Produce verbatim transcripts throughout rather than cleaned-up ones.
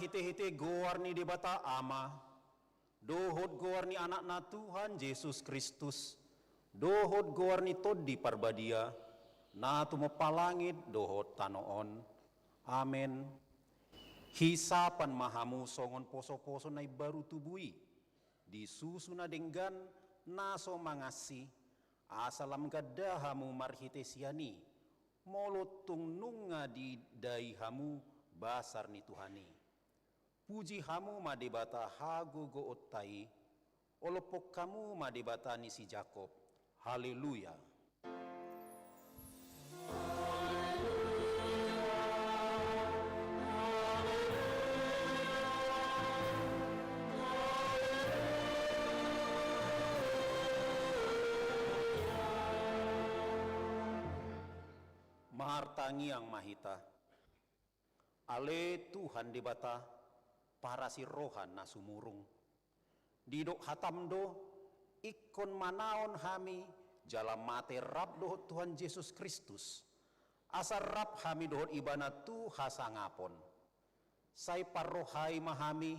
Marhitehite goar ni Debata Ama, dohot goar ni Anakna Tuhan Jesus Kristus, dohot goar ni Tondi Parbadia, na tumompa langit dohot tano on. Amen. Hisapan ma hamu songon posoposo na imbaru tubu i, di susu na denggan, na so mangansi, asa lam ganda hamu marhite sian i, molo tung nunga didai hamu basar ni Tuhan i. Puji hamu ma Debata hagogoonta i, olophon hamu ma Debata ni si Jakob. Haleluya. Martangiang ma hita. Ale Tuhan Debata, parasi roha na sumurung. Didok hatam do, ingkon manaon hami jala mate rap dohot Tuhan Jesus Kristus, asa rap hami dohot Ibana tu hasangapon. Sai parrohai ma hami,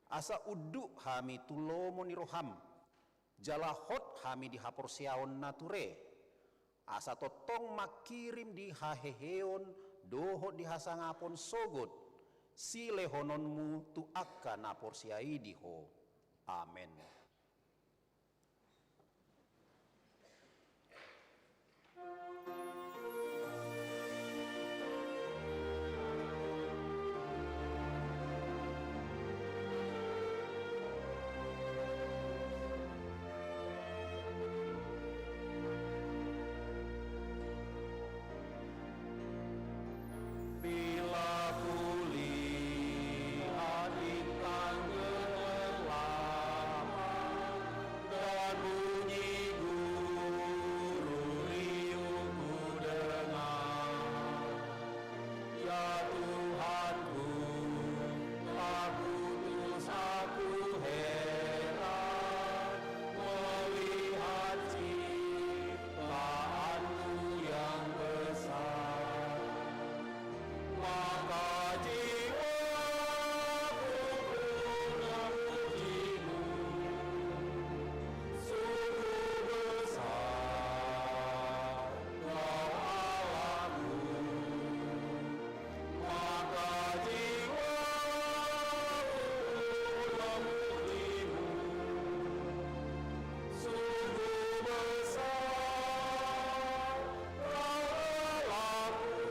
asa unduk hami tu lomo ni roham, jala hot hami di haporseaon na ture, asa tongtong mangkirim di haheheon dohot di hasangapon sogot silehononmu tu angka na porsea i di Ho. Amen. Bila kulihat bintang gemerlap dan bunyi gurun riuh kudengar, ya Tuhanku, tak putus aku heran melihat ciptaanmu yang besar. Maka jiwaku pun memujimu, sungguh besar Kau Allahku. Maka jiwaku pun memujimu, sungguh besar Kau Allahku.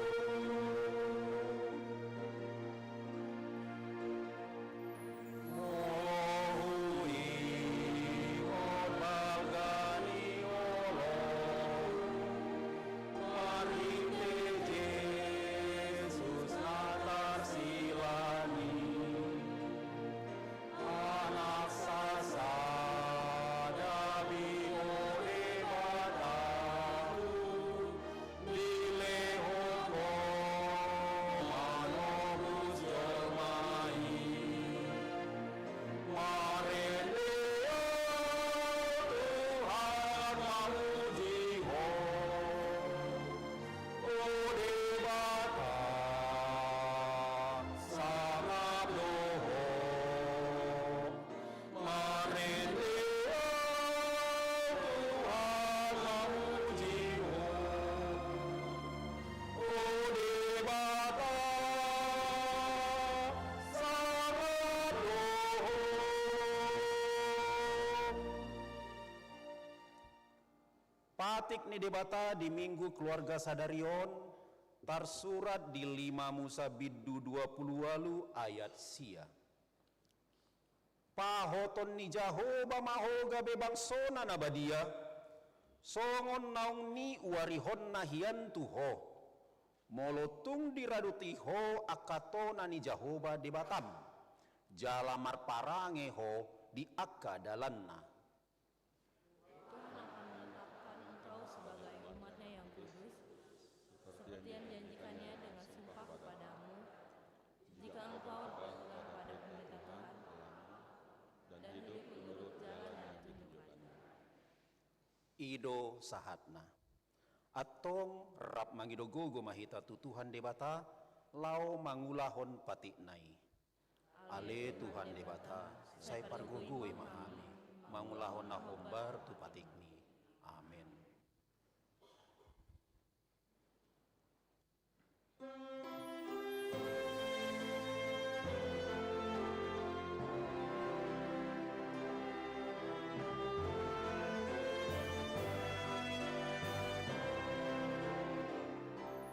Huihut balga ni olom marhite Jesus na tarsilang i, Anak sasada, Debata, dilehon Ho manobus jolma i. Marende ahu Tuhan, mamuji Ho, O Debata, sangap do Ho. Marende ahu Tuhan, mamuji Ho, O Debata, sangap do Ho. Patik ni Debata di Minggu Keluarga sadari on tarsurat di lima Musa bindu dua pulu ualu ayat sia. Pahoton ni Jahowa ma ho gabe bangsona na badia, songon naung niuarihonna hian tu ho, molo tung diraduti ho angka tona ni Jahowa Debatam, jala marparange ho di angka dalanna. Tuhan akan menetapkan engkau sebagai umat-Nya yang kudus, seperti yang dijanjikan-Nya dengan sumpah kepadamu, jika engkau berpegang pada pendeta Tuhan Allahmu dan hidup menurut jalan yang ditunjukkan-Nya. I do sahatna. Antong rap mangido gogo ma hita tu Tuhan Debata, laho mangulahon patikna i. Ale Tuhan Debata, sai pargogoi ma hami mangulahon na hombar tu patikMi. Amen.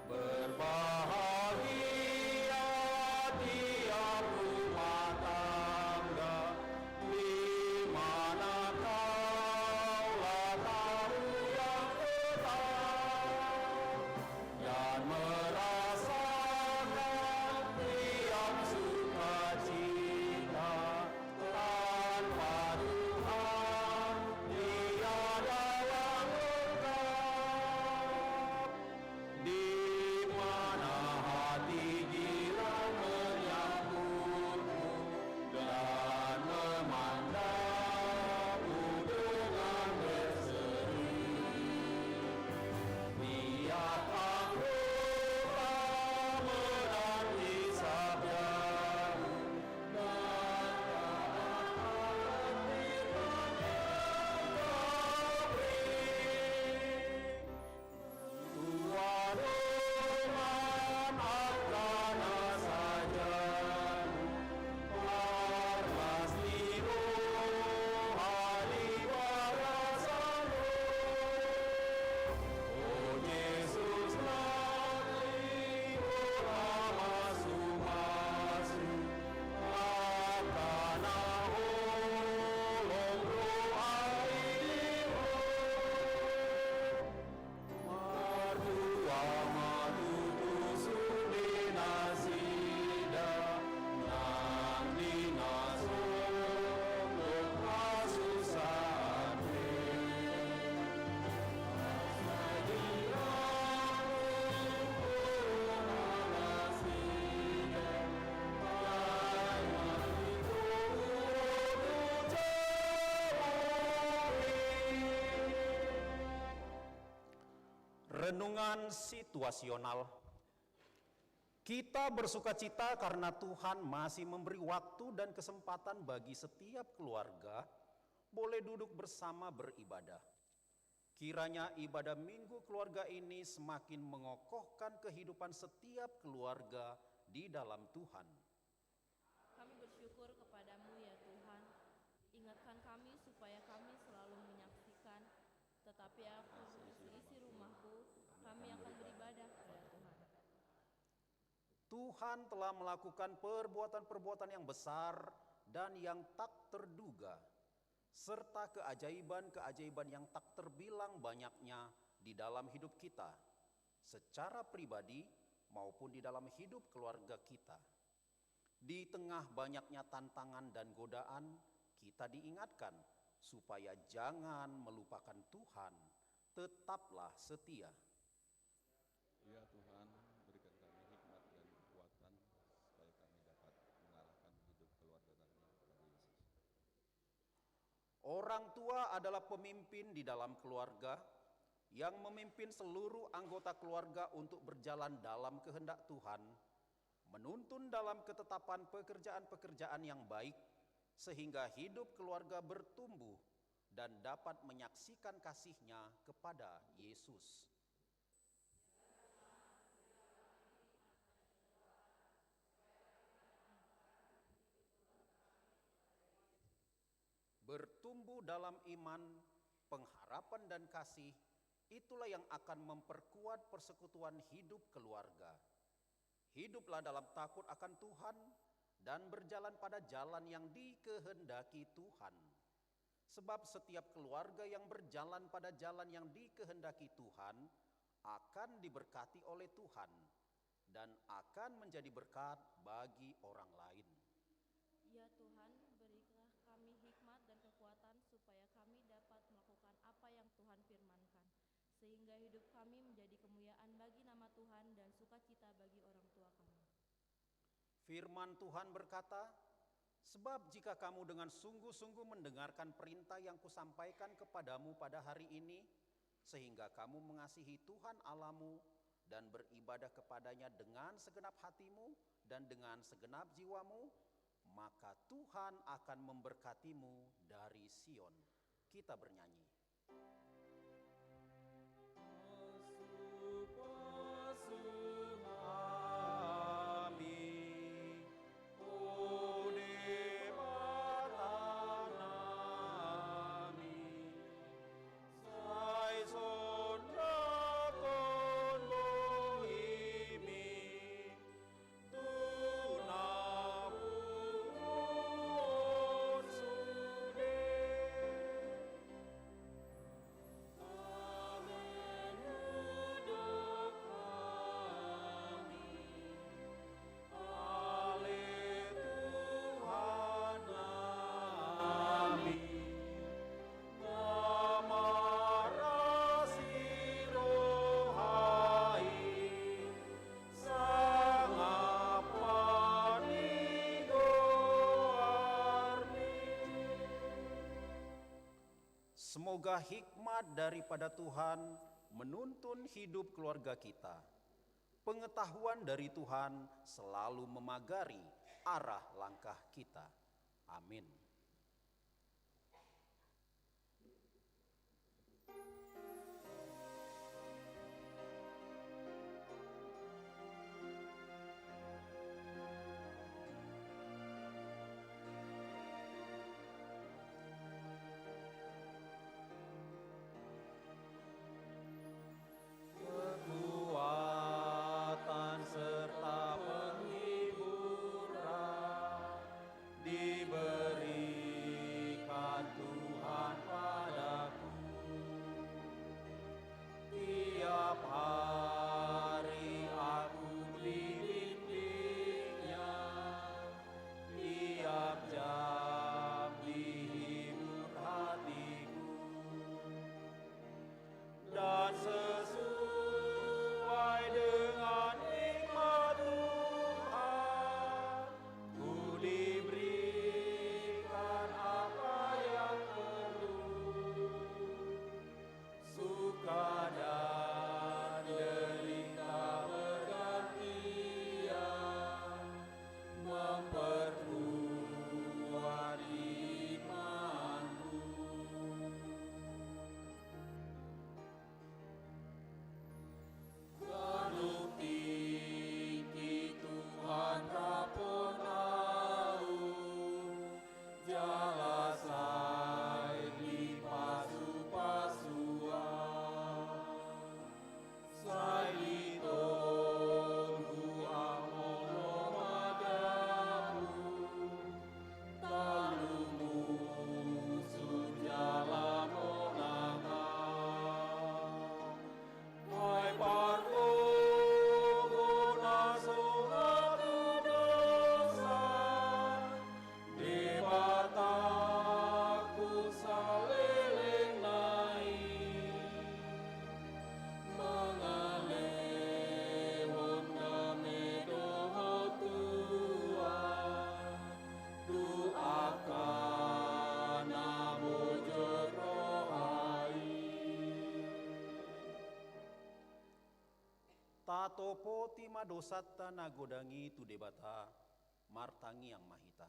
Berbahagia tiap rumah tangga, di mana kaulah tamu yang tetap dan merasakan riang sukacita. Tanpa Tuhan, tiada yang lengkap. Di mana hati girang menyambutmu dan memandangmu dengan berseri. Tiap anggota menanti sabdamu, dan tak akan terlengkapi. Tuhan, dengan angka na sajamu, parlas ni roha di bagasan Ho. O Jesus, nang ling Ho mamasu-masu angka na holom roha i. Martua ma tutu sude nasida, nang di na songgot hasusaan pe. Asa di ahu nasida, ai ma di togu tu jabu i. Renungan situasional. Kita bersukacita karena Tuhan masih memberi waktu dan kesempatan bagi setiap keluarga boleh duduk bersama beribadah. Kiranya ibadah Minggu Keluarga ini semakin mengokohkan kehidupan setiap keluarga di dalam Tuhan. Kami bersyukur kepada-Mu, ya Tuhan. Ingatkan kami supaya kami selalu menyaksikan, tetapi apapun isi-isi rumahku, kami akan beribadah kepada Tuhan. Tuhan telah melakukan perbuatan-perbuatan yang besar dan yang tak terduga, serta keajaiban-keajaiban yang tak terbilang banyaknya di dalam hidup kita, secara pribadi maupun di dalam hidup keluarga kita. Di tengah banyaknya tantangan dan godaan, kita diingatkan supaya jangan melupakan Tuhan, tetaplah setia. Ya Tuhan, berikan kami hikmat dan kekuatan supaya kami dapat mengarahkan hidup keluarga kami kepada Yesus. Orang tua adalah pemimpin di dalam keluarga yang memimpin seluruh anggota keluarga untuk berjalan dalam kehendak Tuhan, menuntun dalam ketetapan pekerjaan-pekerjaan yang baik, sehingga hidup keluarga bertumbuh dan dapat menyaksikan kasih-Nya kepada Yesus. Bertumbuh dalam iman, pengharapan, dan kasih, itulah yang akan memperkuat persekutuan hidup keluarga. Hiduplah dalam takut akan Tuhan dan berjalan pada jalan yang dikehendaki Tuhan. Sebab setiap keluarga yang berjalan pada jalan yang dikehendaki Tuhan akan diberkati oleh Tuhan dan akan menjadi berkat bagi orang lain. Ya Tuhan, berilah kami hikmat dan kekuatan supaya kami dapat melakukan apa yang Tuhan firmankan, sehingga hidup kami menjadi kemuliaan bagi nama Tuhan dan sukacita bagi orang tua kami. Firman Tuhan berkata, "Sebab jika kamu dengan sungguh-sungguh mendengarkan perintah yang kusampaikan kepadamu pada hari ini, sehingga kamu mengasihi Tuhan Allahmu dan beribadah kepada-Nya dengan segenap hatimu dan dengan segenap jiwamu, maka Tuhan akan memberkatimu dari Sion. Kita bernyanyi. Pasu-pasu hami, o Debata nami, sai sondangkon bohimi tu na pungu on sude. Amen, hudok hami. Ale Tuhan nami, na marasi roha i, sangap ma ni goarmi. Semoga hikmat daripada Tuhan menuntun hidup keluarga kita. Pengetahuan dari Tuhan selalu memagari arah langkah kita. Amin. Kekuatan serta penghiburan diberikan Tuhan padaku. Tiap hari aku dibimbing-Nya, tiap jam dihibur hatiku. Dan sesuai dengan hikmat Tuhan, ku diberikan apa yang perlu. Suka dan derita bergantian, memperkuat imanku. Ganup tingki Tuhan rap on ahu, jala sai dipasu-pasu ahu. Sai ditonggu Am on lomo dabu, tarlumobi jala monang ahu. Ai pargogo na so hatudosan, Debatangku saleleng na i, mangalehon dame dohot tua tu angka na bojor roha i. Tatopoti ma dosanta na godang i tu Debata, martangiang ma hita.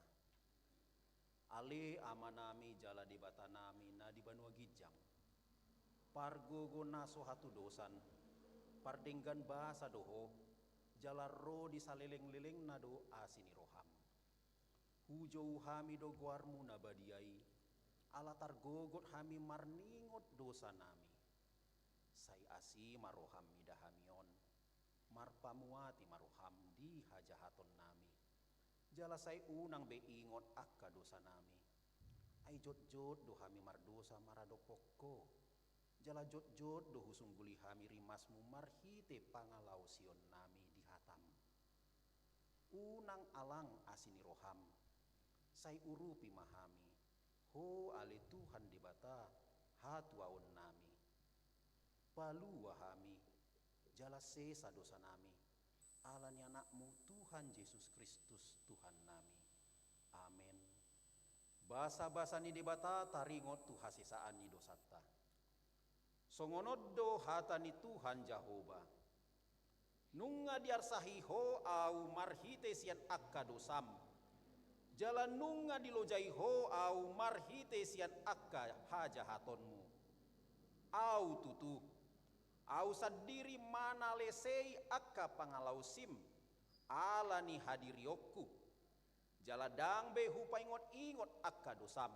Ale Amanami jala Debatanami na di banua ginjang, pargogo na so hatudosan, pardenggan basa do Ho, jala ro di salelenglelengna do asi ni roham. Hujou hami do goarmu na badia i, ala targogot hami marningot dosanami. Sai asi ma roham mida hami on, marpamuati ma roham di hajahatonnami. Jala sai unang be ingot angka dosanami. Ai jotjot do hami mardosa maradophon Ho. Jala jotjot do husungguli hami rimasmu marhite pangalaosionnami di hatam. Unang alang asi ni roham, sai urupi ma hami, Ho ale Tuhan Debata, hatuaonnami. Palua hami, jala sesa dosanami, ala ni Anakmu Tuhan Jesus Kristus Tuhannami. Amen. Basabasa ni Debata taringot tu hasesaan ni dosanta. Songon on do hata ni Tuhan Jahowa: Nunga diarsahi Ho ahu marhite sian angka dosam, Jala nunga dilojai Ho ahu marhite sian angka hajahatonmu. Ahu tutu, ahu sandiri manalesei angka pangalaosim ala ni hadirionku, jala ndang be hupaingot-ingot angka dosam.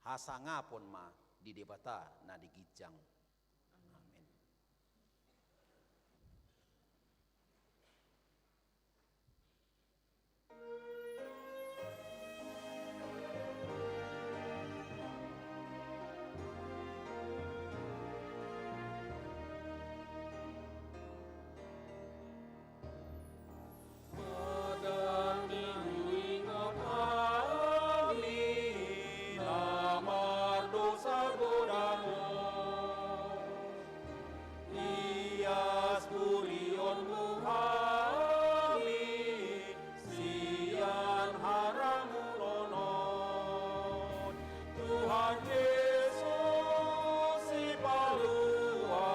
Hasangapon ma di Debata na di ginjang. Amen. Ndang diingot hami na mardosa godang on. Ias purionmu hami sian haramunon on. Tuhan Jesus Sipalua,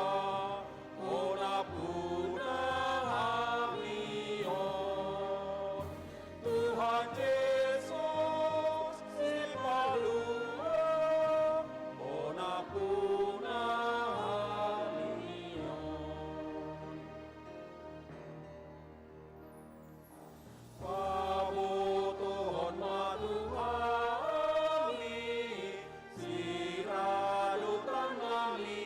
bona puna hami on. Tuhan Jesus Sipalua, bona puna hami on. Pabotohon ma tu hami siradotan nami.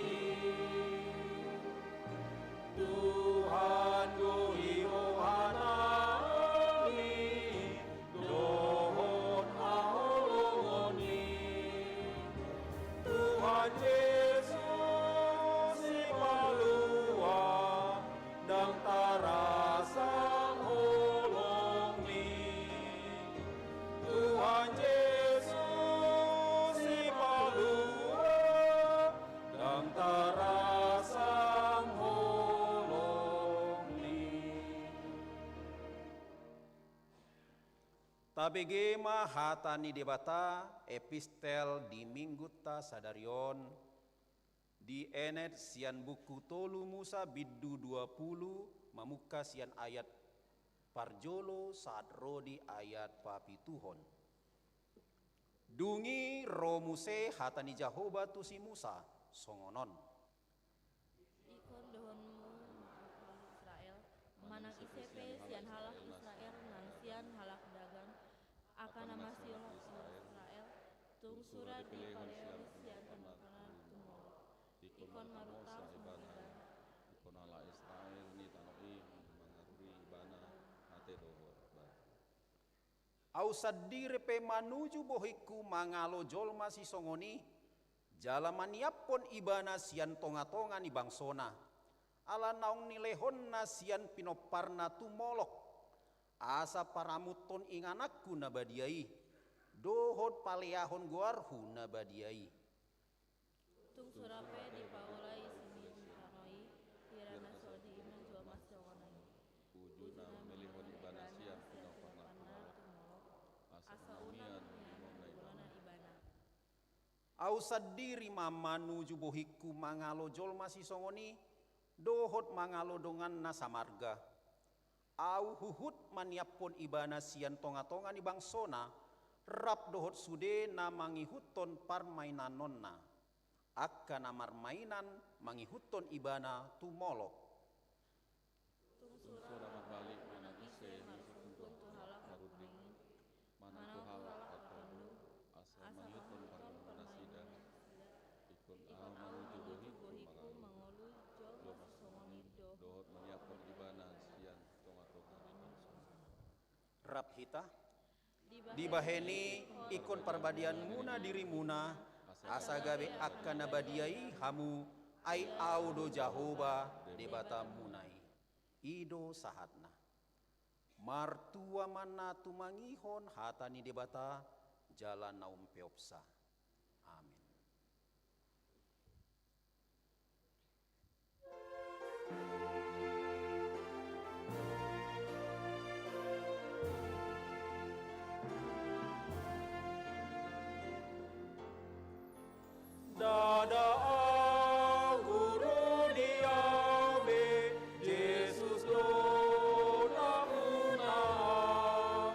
Tuhan, gori rohanami dohot haholongonmi. Tuhan Jesus Sipalua, ndang tarasam holongmi. Tuhan Jesus Sipalua, ndang tarasam holongmi. Tabege ma hata ni Debata, epistel di Minggunta sadari on, dienet sian buku tolu Musa bindu dua pulu, mamungka sian ayat parjolo sahat ro di ayat papituhon. Dung i ro muse hata ni Jahowa tu si Musa, songon on. Ingkon dohononmu ma tu halak Israel, manang ise pe sian halak Israel nang sian halak dagan, angka na masiolop di Israel, tung sura dipalehon sian tano i tu Molok. Ingkon marutang ibana. Ingkon halak Israel ni tano i mangaruri ibana ate dohot batu. Ahu sandiri pe manuju bohingku mangalo jolma sisongon i, jala maniaphon ibana sian tonga-tonga ni bangsona. Ala naung nilehonna sian pinomparna tu Molok, asa paramuthon ingananku na badia i, dohot paleahon goarhu na badia i. Tung sura pe dipaulai si Musa tano i, hira na so diinum jolma sisongon i. Uju na mamelehon ibana sian pinomparna tu Molok, asa unang niinumonna ibana. Ahu sandiri ma manuju bohingku mangalo jolma sisongon i, dohot mangalo dongan na samarga. Ahu huhut maniaphon ibana sian tonga-tonga ni bangsona, rap dohot sude na mangihuthon parmainanonna, angka na marmainan mangihuthon ibana tu Molok. Tung sura marbalik manang ise na so tumpu tu halak na runding, manang tu halak na togu, asa mangihuthon parmainannasida. Ingkon ahu manuju bohingku mangalo jolma sisongon i dohot maniaphon ibana sian tonga-tonga ni bangsona. Rap hita. Dibahen i ingkon parbadianmuna dirimuna, asa gabe angka na badia i hamu, ai Ahu do Jahowa Debatamuna i. I do sahatna. Martua ma na tumangihon hata ni Debata jala na umpeopsa. Amen. Ndada ahu ro di au be, Jesus do na unang.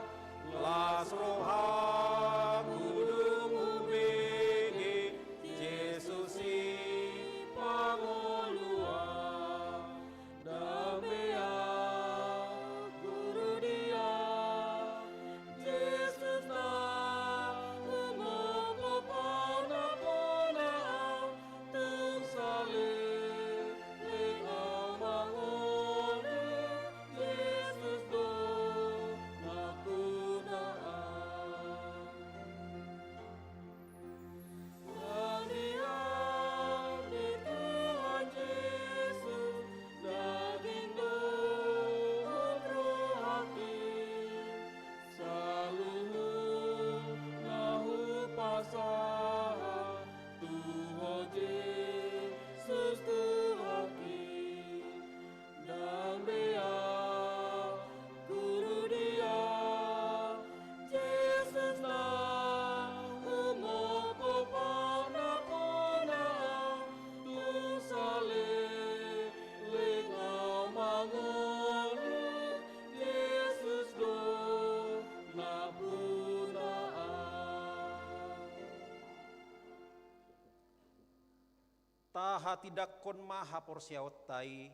Hatindangkon ma haporseaonta i,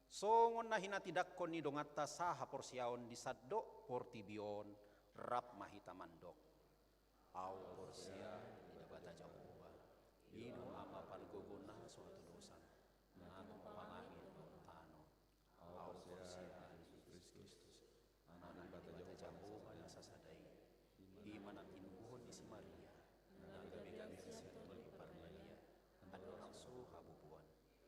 songon na hinatindangkon ni donganta sahaporseaon di sandok portibi on. Rap ma hita mandok. Ahu porsea di Debata Jahowa, i do Ama pargogo na so hatudosan, na tumompa langit dohot tano. Ahu porsea di Jesus Kristus, Anak ni Debata Jahowa na sasada i. I ma na tinubuhon ni si Maria, na gabe-gabe sian Tondi Parbadia, andorang so habubuhan.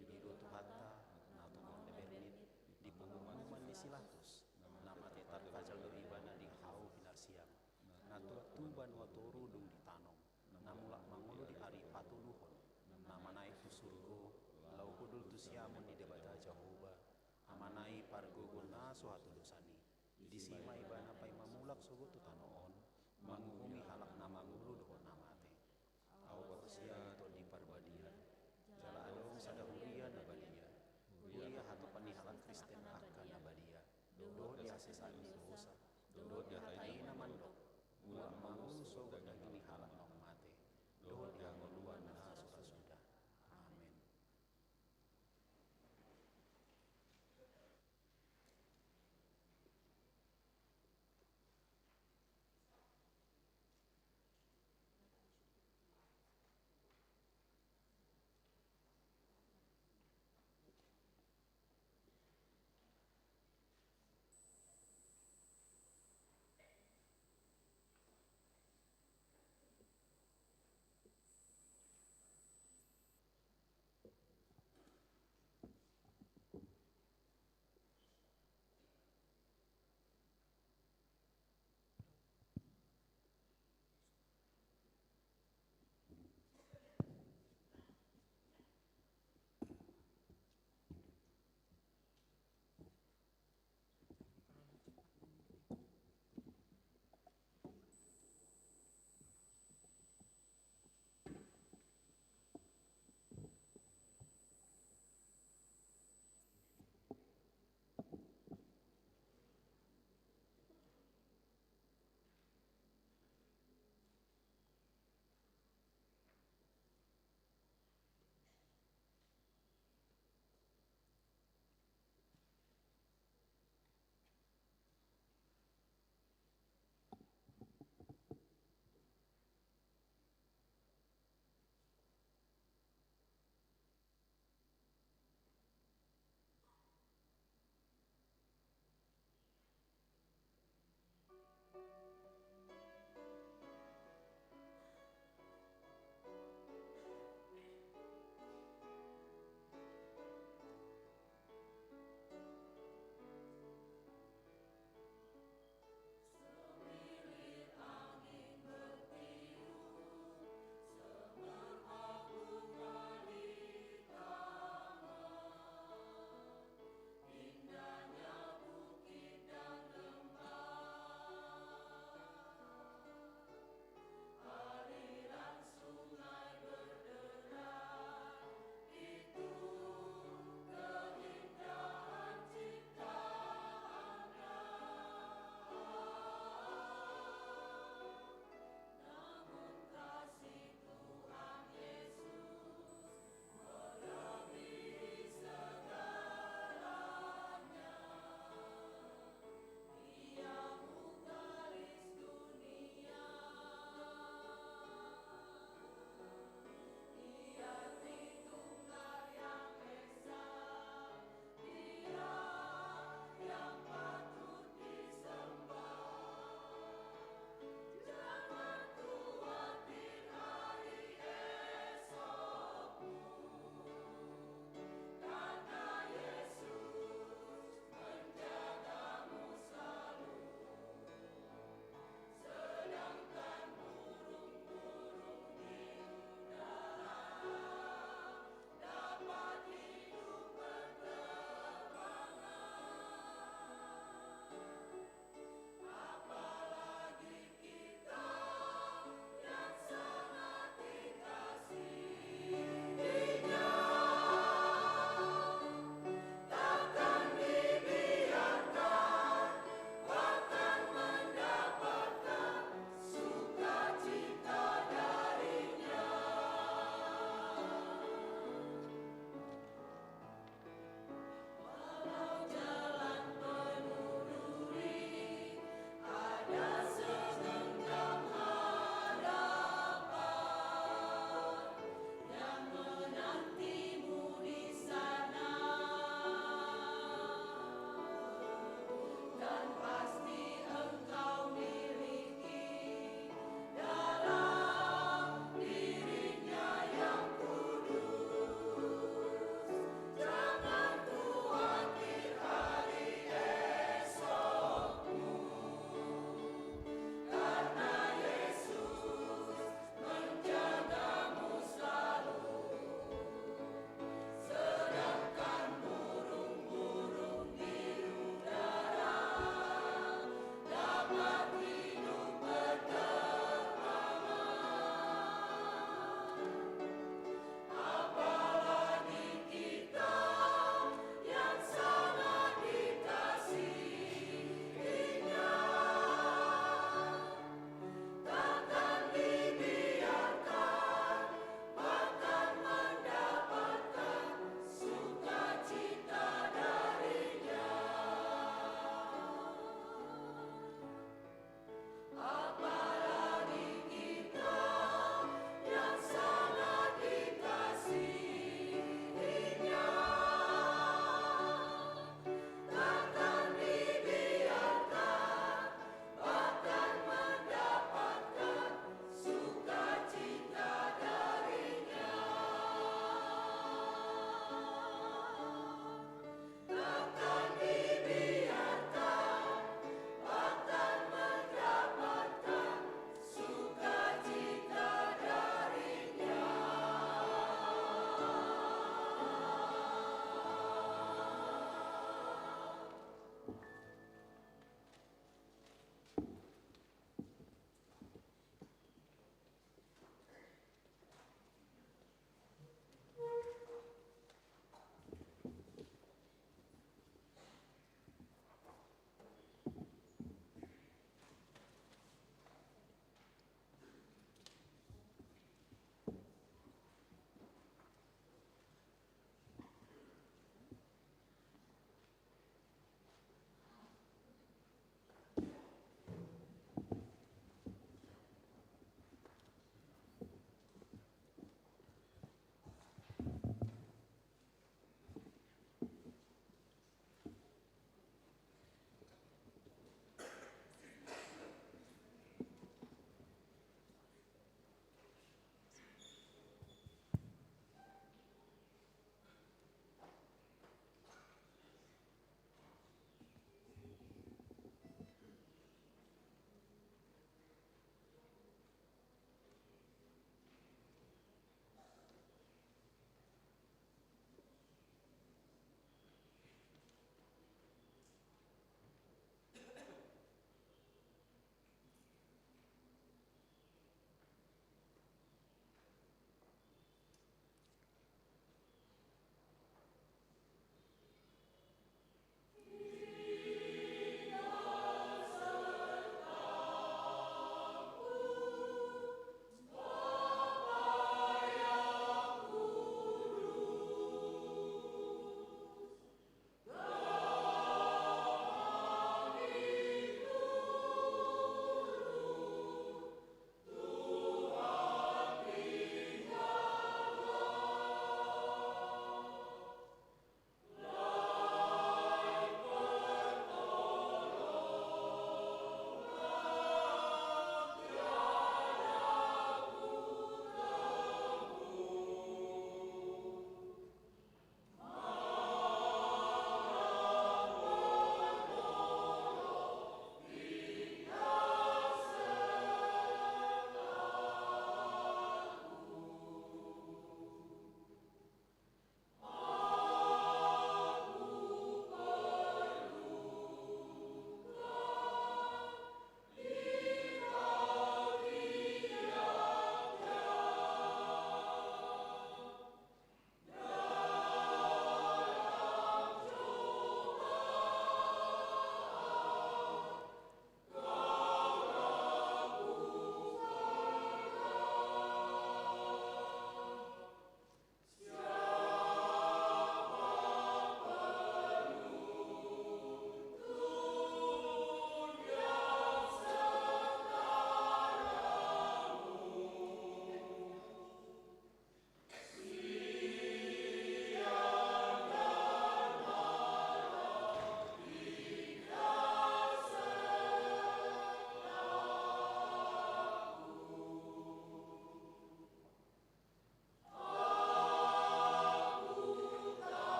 I do Tuhanta, na tumompa bernit di pangumuman ni si Pilatus, na mate tarpajal do ibana di hau pinarsiang, na tuat tu banua toru dung ditanom, na mulak mangolu di ari patoluhon, na manaek tu surgo, laho hundul tu siamun ni Debata Jahowa, Amana i pargogo na so hatudosan i. Disi ma ibana paima mulak sogot tu tano on, manguhumi halak na mangolu dohot na mate. Ahu porsea di Tondi Parbadia, jala adong sada huria na badia, huria hatopan ni halak Kristen angka na badia, dohot di hasesaan ni dosa, dohot di hata i na mandok, mulak mangolu sogot daging ni halak naung mate, dohot di hangoluan na so ra suda. Amen.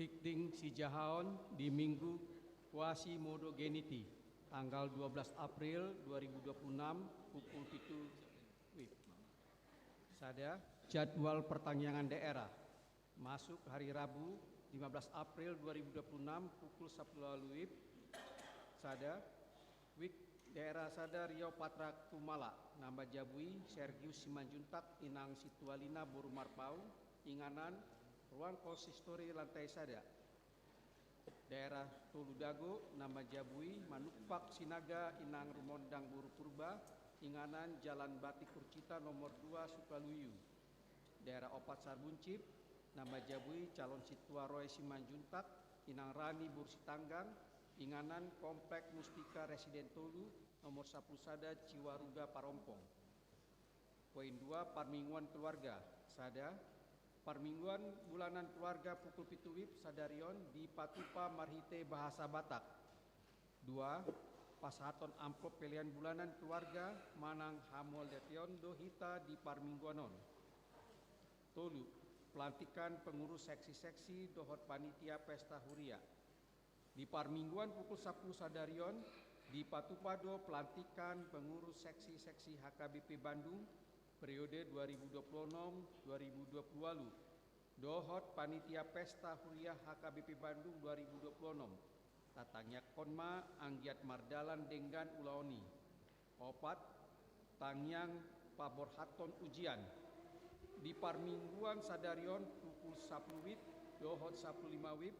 Tingting sijahaon di Minggu Quasimodogeniti, tanggal dua belas April dua ribu dua puluh enam, pukul pitu WIB. Sada, jadwal pertangiangan daerah. Masuk hari Rabu, lima belas April dua ribu dua puluh enam, pukul sapulu ualu WIB. Sada, WIB daerah sada Riau Patra Kumala, na manjabui Sergius Simanjuntak, Inang Situalina boru Marpaung, inganan ruang konsistori lantai sada. Daerah tolu Dago, na manjabui Manumpak Sinaga, Inang Rumondang boru Purba, inganan Jalan Batik Kurcita nomor dua Sukaluyu. Daerah opat Sarbuncit, na manjabui calon sintua Roy Simanjuntak, Inang Rani boru Sitanggang, inganan Komplek Mustika Residen tolu nomor sapulu sada Ciwaruga Parompong. Poin dua, parmingguan keluarga. Sada, parmingguan bulanan keluarga pukul pitu WIB sadari on dipatupa marhite bahasa Batak. Dua, pasahaton amplop pelean bulanan keluarga manang hamuliateon do hita di parmingguan on. Tolu, pelantikan pengurus seksi-seksi dohot panitia pesta huria. Di parmingguan pukul sapulu sadari on dipatupa do pelantikan pengurus seksi-seksi H K B P Bandung periode dua ribu dua puluh enam dua ribu dua puluh ualu dohot panitia pesta huria H K B P Bandung dua ribu dua puluh enam. Tatangiangkon ma anggiat mardalan denggan ulaon i. Opat, tangiang paborhathon ujian. Di parmingguan sadari on pukul sapulu WIB dohot sapulu lima WIB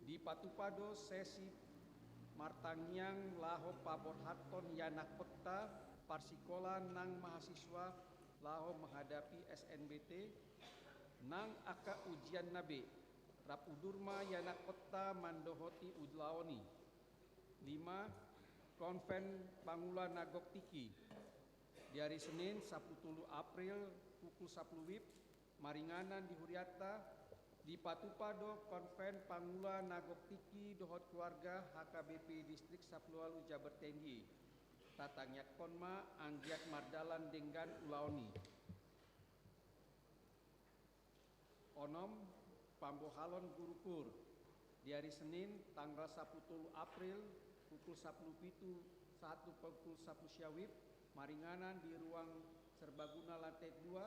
dipatupa do sesi martangiang laho paborhathon ianakhonta parsikola nang mahasiswa laho menghadapi S N B T nang angka ujianna be. Rap udur ma ianakhonta mandohoti ulaon i. Lima, konven pangula na gok tingki. Di ari Senin sapulu tolu April pukul sapulu WIB maringanan di hurianta dipatupa do konven pangula na gok tingki dohot keluarga H K B P Distrik sapulu ualu Jabar Tinggi. Tatangiangkon ma anggiat mardalan denggan ulaon i. Onom, pambohalon guru kur. Di ari Senin tanggal sapulu tolu April pukul sapulu pitu sahat tu pukul sapulu sia WIB maringanan di ruang serbaguna lantai dua,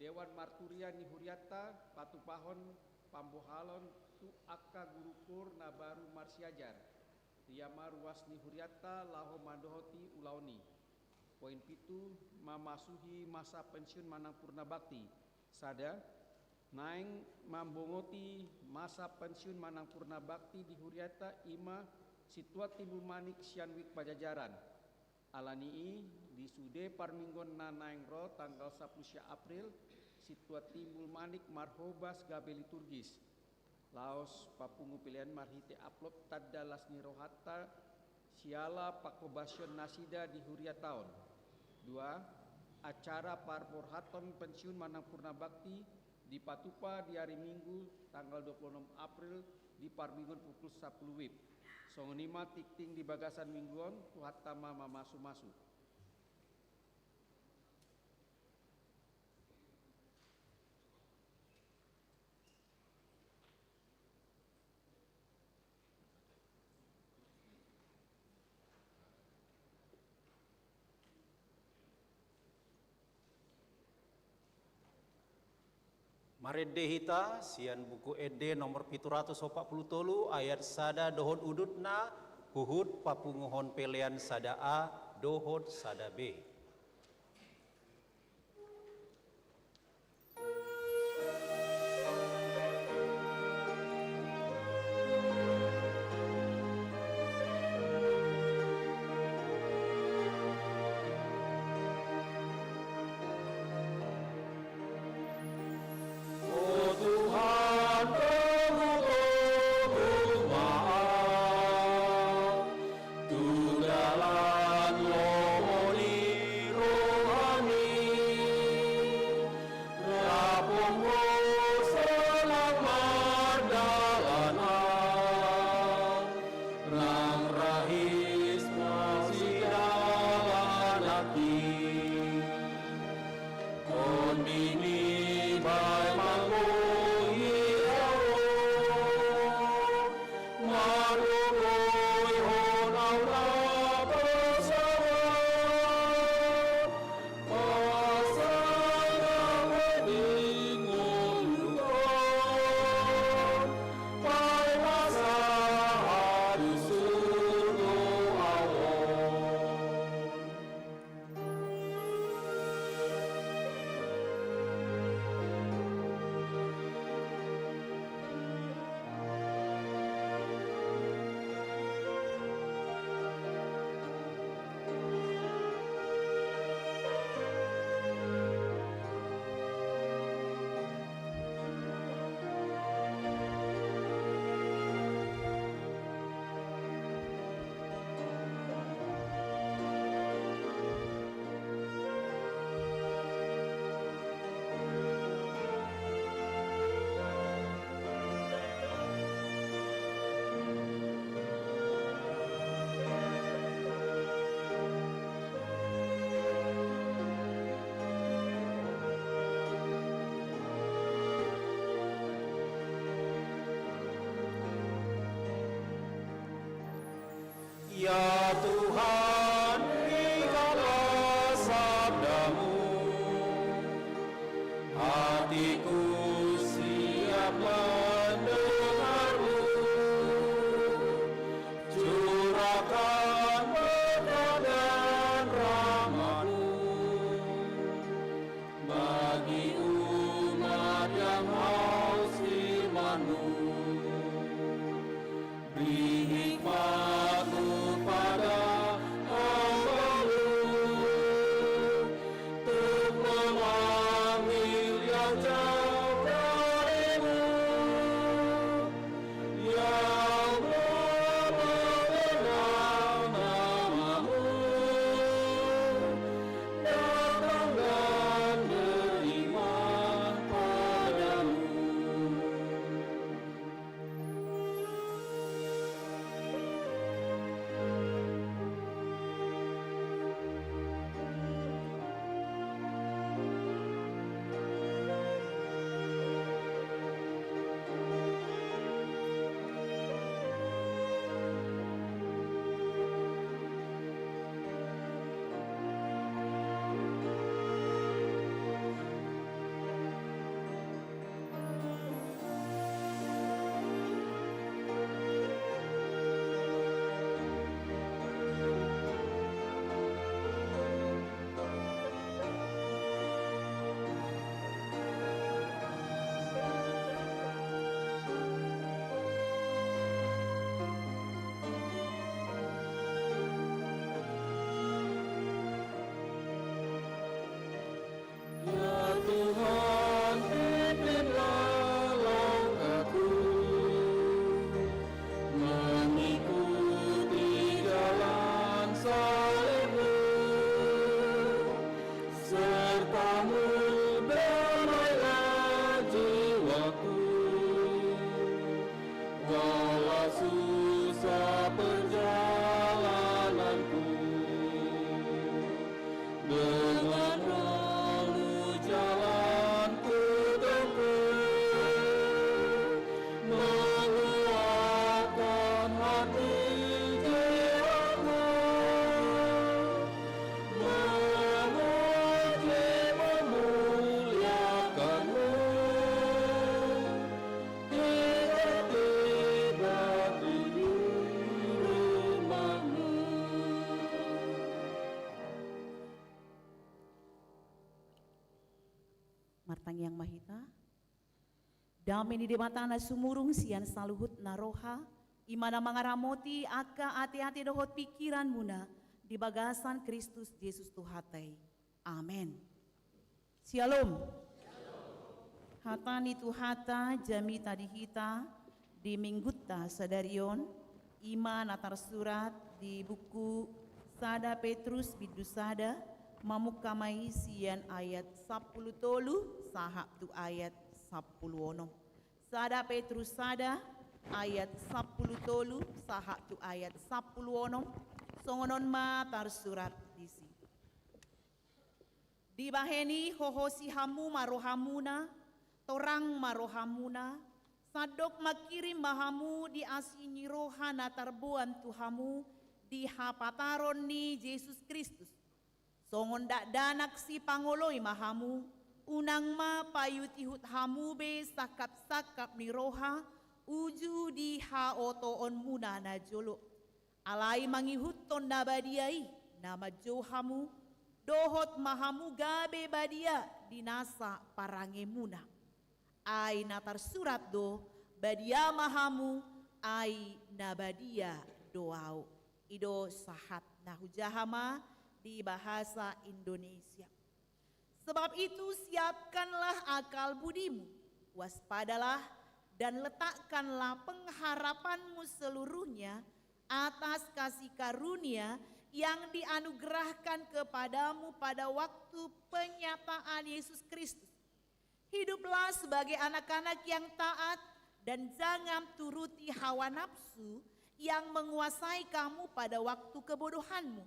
dewan marturia ni hurianta patupahon pambohalon tu angka guru kur na baru marsiajar. Ria ma ruas ni hurianta laho mandohoti ulaon i. Poin pitu, mamasuhi masa pensiun manang purna bakti. Sada, naeng mambongoti masa pensiun manang purna bakti di hurianta i ma Sintua Timbul Manik sian WIB Pajajaran. Ala ni i, di sude parmingguan na naeng ro tanggal sapulu sia April, Sintua Timbul Manik marhobas gabe liturgis. Laos papungu pelean marhite amplop tanda las ni rohanta siala panghobasion nasida di hurianta on. Dua, acara parborhathon pensiun manang purna bakti dipatupa di ari Minggu tanggal dua pulu onom April di parmingguan pukul sapulu WIB. Songon i ma tingting di bagasan minggu on, Tuhanta ma mamasumasu. Marende hita sian Buku Ende nomor pitu ratus opat pulu tolu, ayat sada dohot udutna, huhut papunguhon pelean sada A dohot sada B. O Tuhan, togutogu ma au tu dalan lomo ni rohaMi. Raphon Ho sonang mardalan au, nang rahis masidalan nangkin. TondiMi baen manggohi au. Dengan ulu jalan ku tempuh, menguatkan hati jiwaku, memuji memuliakan-Mu, tiba-tiba di rumah-Mu. Martangiang ma hita. Dame ni Debata na sumurung sian saluhut na roha, i ma na mangaramoti angka ateate dohot pingkiranmuna di bagasan Kristus Jesus Tuhanta i. Amen. Syalom. Hata ni Tuhanta jamita di hita di Minggunta sadari on, i ma na tarsurat di buku sada Petrus bindu sada, mamungka ma i sian ayat sampulu tolu sahat tu ayat sampulu onom. Sada Petrus sada ayat sampulu tolu sahat tu ayat sampulu onom, songon on ma tarsurat disi. Dibahen i hohosi hamu ma rohamuna, torang ma rohamuna, sandok mangkirim ma hamu di asi ni roha na tarboan tu hamu di hapataron ni Jesus Kristus. Songon dakdanak sipangoloi ma hamu, unang ma paihutihut hamu be sangkapsangkap ni roha uju di haotoonmuna na jolo. Alai mangihuthon na badia i na manjou hamu, dohot ma hamu gabe badia di nasa parangemuna. Ai na tarsurat do, badia ma hamu, ai na badia do ahu. I do sahat na hujaha ma di bahasa Indonesia. Sebab itu, siapkanlah akal budimu, waspadalah, dan letakkanlah pengharapanmu seluruhnya atas kasih karunia yang dianugerahkan kepadamu pada waktu penyataan Yesus Kristus. Hiduplah sebagai anak-anak yang taat dan jangan turuti hawa nafsu yang menguasai kamu pada waktu kebodohanmu.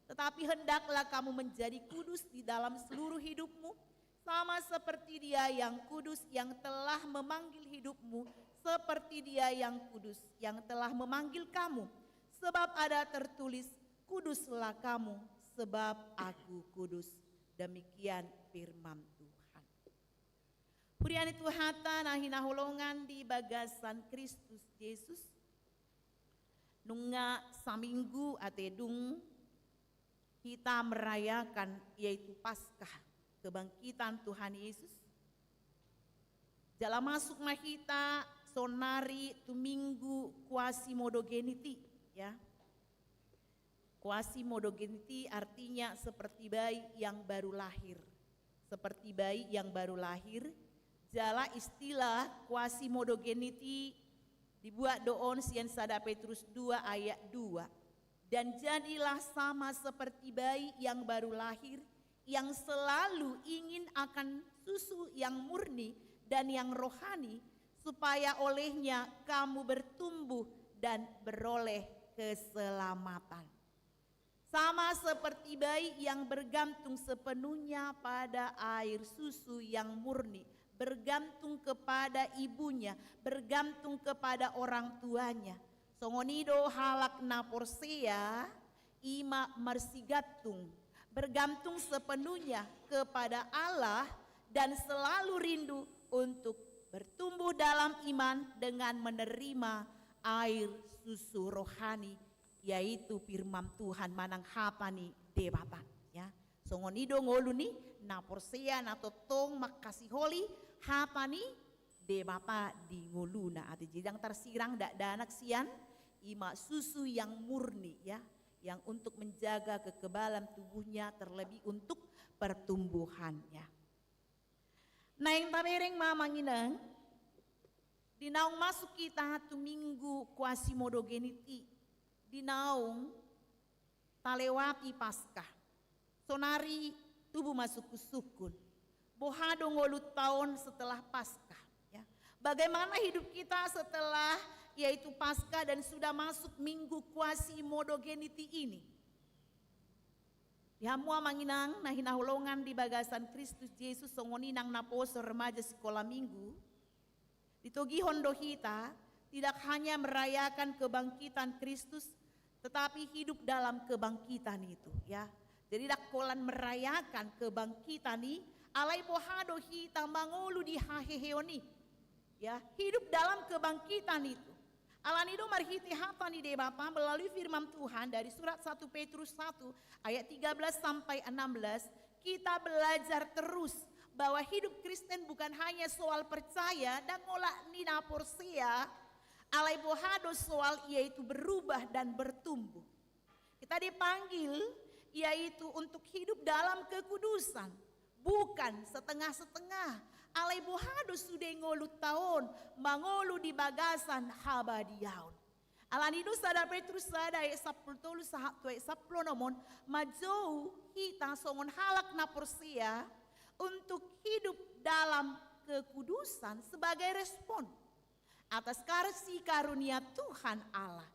Tetapi hendaklah kamu menjadi kudus di dalam seluruh hidupmu, sama seperti Dia yang kudus yang telah memanggil hidupmu, seperti Dia yang kudus yang telah memanggil kamu. Sebab ada tertulis, "Kuduslah kamu, sebab Aku kudus." Demikian firman Tuhan. Huria ni Tuhanta na hinaholongan di bagasan Kristus Jesus, nunga saminggu ate dung hita merayakan, yaitu Paskah, kebangkitan Tuhan Yesus. Jala masuk ma hita sonari tu Minggu Quasimodogeniti, ya. Quasimodogeniti artinya seperti bayi yang baru lahir. Seperti bayi yang baru lahir, jala istilah Quasimodogeniti dibuat do on sian sada Petrus dua ayat dua. Dan jadilah sama seperti bayi yang baru lahir, yang selalu ingin akan susu yang murni dan yang rohani, supaya olehnya kamu bertumbuh dan beroleh keselamatan. Sama seperti bayi yang bergantung sepenuhnya pada air susu yang murni, bergantung kepada ibunya, bergantung kepada orang tuanya. Songon i do halak na porsea, i ma marsigantung, bergantung sepenuhnya kepada Allah, dan selalu rindu untuk bertumbuh dalam iman dengan menerima air susu rohani, yaitu firman Tuhan manang hata ni Debata, ya. Songon i do ngolu ni na porsea na tongtong mangkasiholi hata ni Debata di ngoluna. Ate, jadi ndang tarsirang dakdanak sian i ma susu yang murni, ya, yang untuk menjaga kekebalan tubuhnya, terlebih untuk pertumbuhannya. Naeng tabereng ma, amang inang, di naung masuk hita tu Minggu Quasimodogeniti, di naung talewati Paskah. Sonari tubu ma sungkunsungkun. Boha do ngolunta on setelah Paskah, ya. Bagaimana hidup kita setelah, yaitu Paskah dan sudah masuk Minggu Quasimodogeniti ini? Di hamu amang inang na hinaholongan di bagasan Kristus Jesus, songon i nang naposo remaja sikola minggu, ditogihon do hita tidak hanya merayakan kebangkitan Kristus, tetapi hidup dalam kebangkitan itu, ya. Jadi ndang holan merayakan kebangkitan i, alai boha do hita mangolu di haheheon i. Ya, hidup dalam kebangkitan itu. Alani do marhite hata ni Debata melalui firman Tuhan dari surat satu Petrus satu ayat tiga belas sampai enam belas, kita belajar terus bahwa hidup Kristen bukan hanya soal percaya dan ngolak ni na porsea, alai boha do soal, yaitu berubah dan bertumbuh. Kita dipanggil, yaitu untuk hidup dalam kekudusan, bukan setengah-setengah. Alai boha do sude ngolunta on, mangolu di bagasan habadiaon. Alani do sada Petrus sada ayat sampulu tolu sahat tu ayat sampulu onom on, manjou hita songon halak na porsea untuk hidup dalam kekudusan sebagai respon atas kasih karunia Tuhan Allah.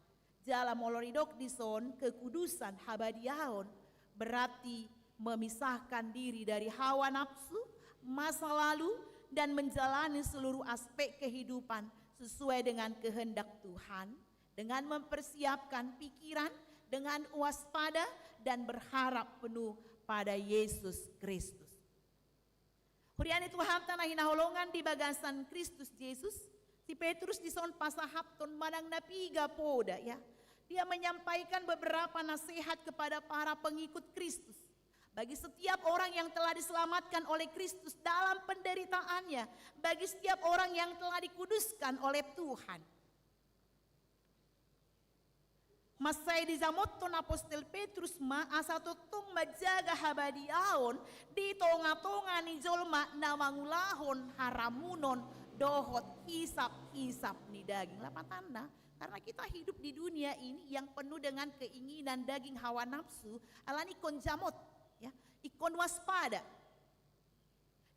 Jala molo didok dison kekudusan habadiaon, berarti memisahkan diri dari hawa nafsu, masa lalu, dan menjalani seluruh aspek kehidupan sesuai dengan kehendak Tuhan, dengan mempersiapkan pikiran dengan waspada dan berharap penuh pada Yesus Kristus. Huria ni Tuhanta na hinaholongan di bagasan Kristus Jesus, si Petrus dison pasahathon manang na piga poda, ya. Dia menyampaikan beberapa nasihat kepada para pengikut Kristus. Bagi setiap orang yang telah diselamatkan oleh Kristus dalam penderitaannya, bagi setiap orang yang telah dikuduskan oleh Tuhan. Mansai dijamothon apostel Petrus ma asa tongtong manjaga habadiaon di tonga-tonga ni jolma na mangulahon haramunon dohot hisap-hisap ni daging. Lapatanna, karena kita hidup di dunia ini yang penuh dengan keinginan daging hawa nafsu, alani ingkon jamot, ya, ingkon waspada.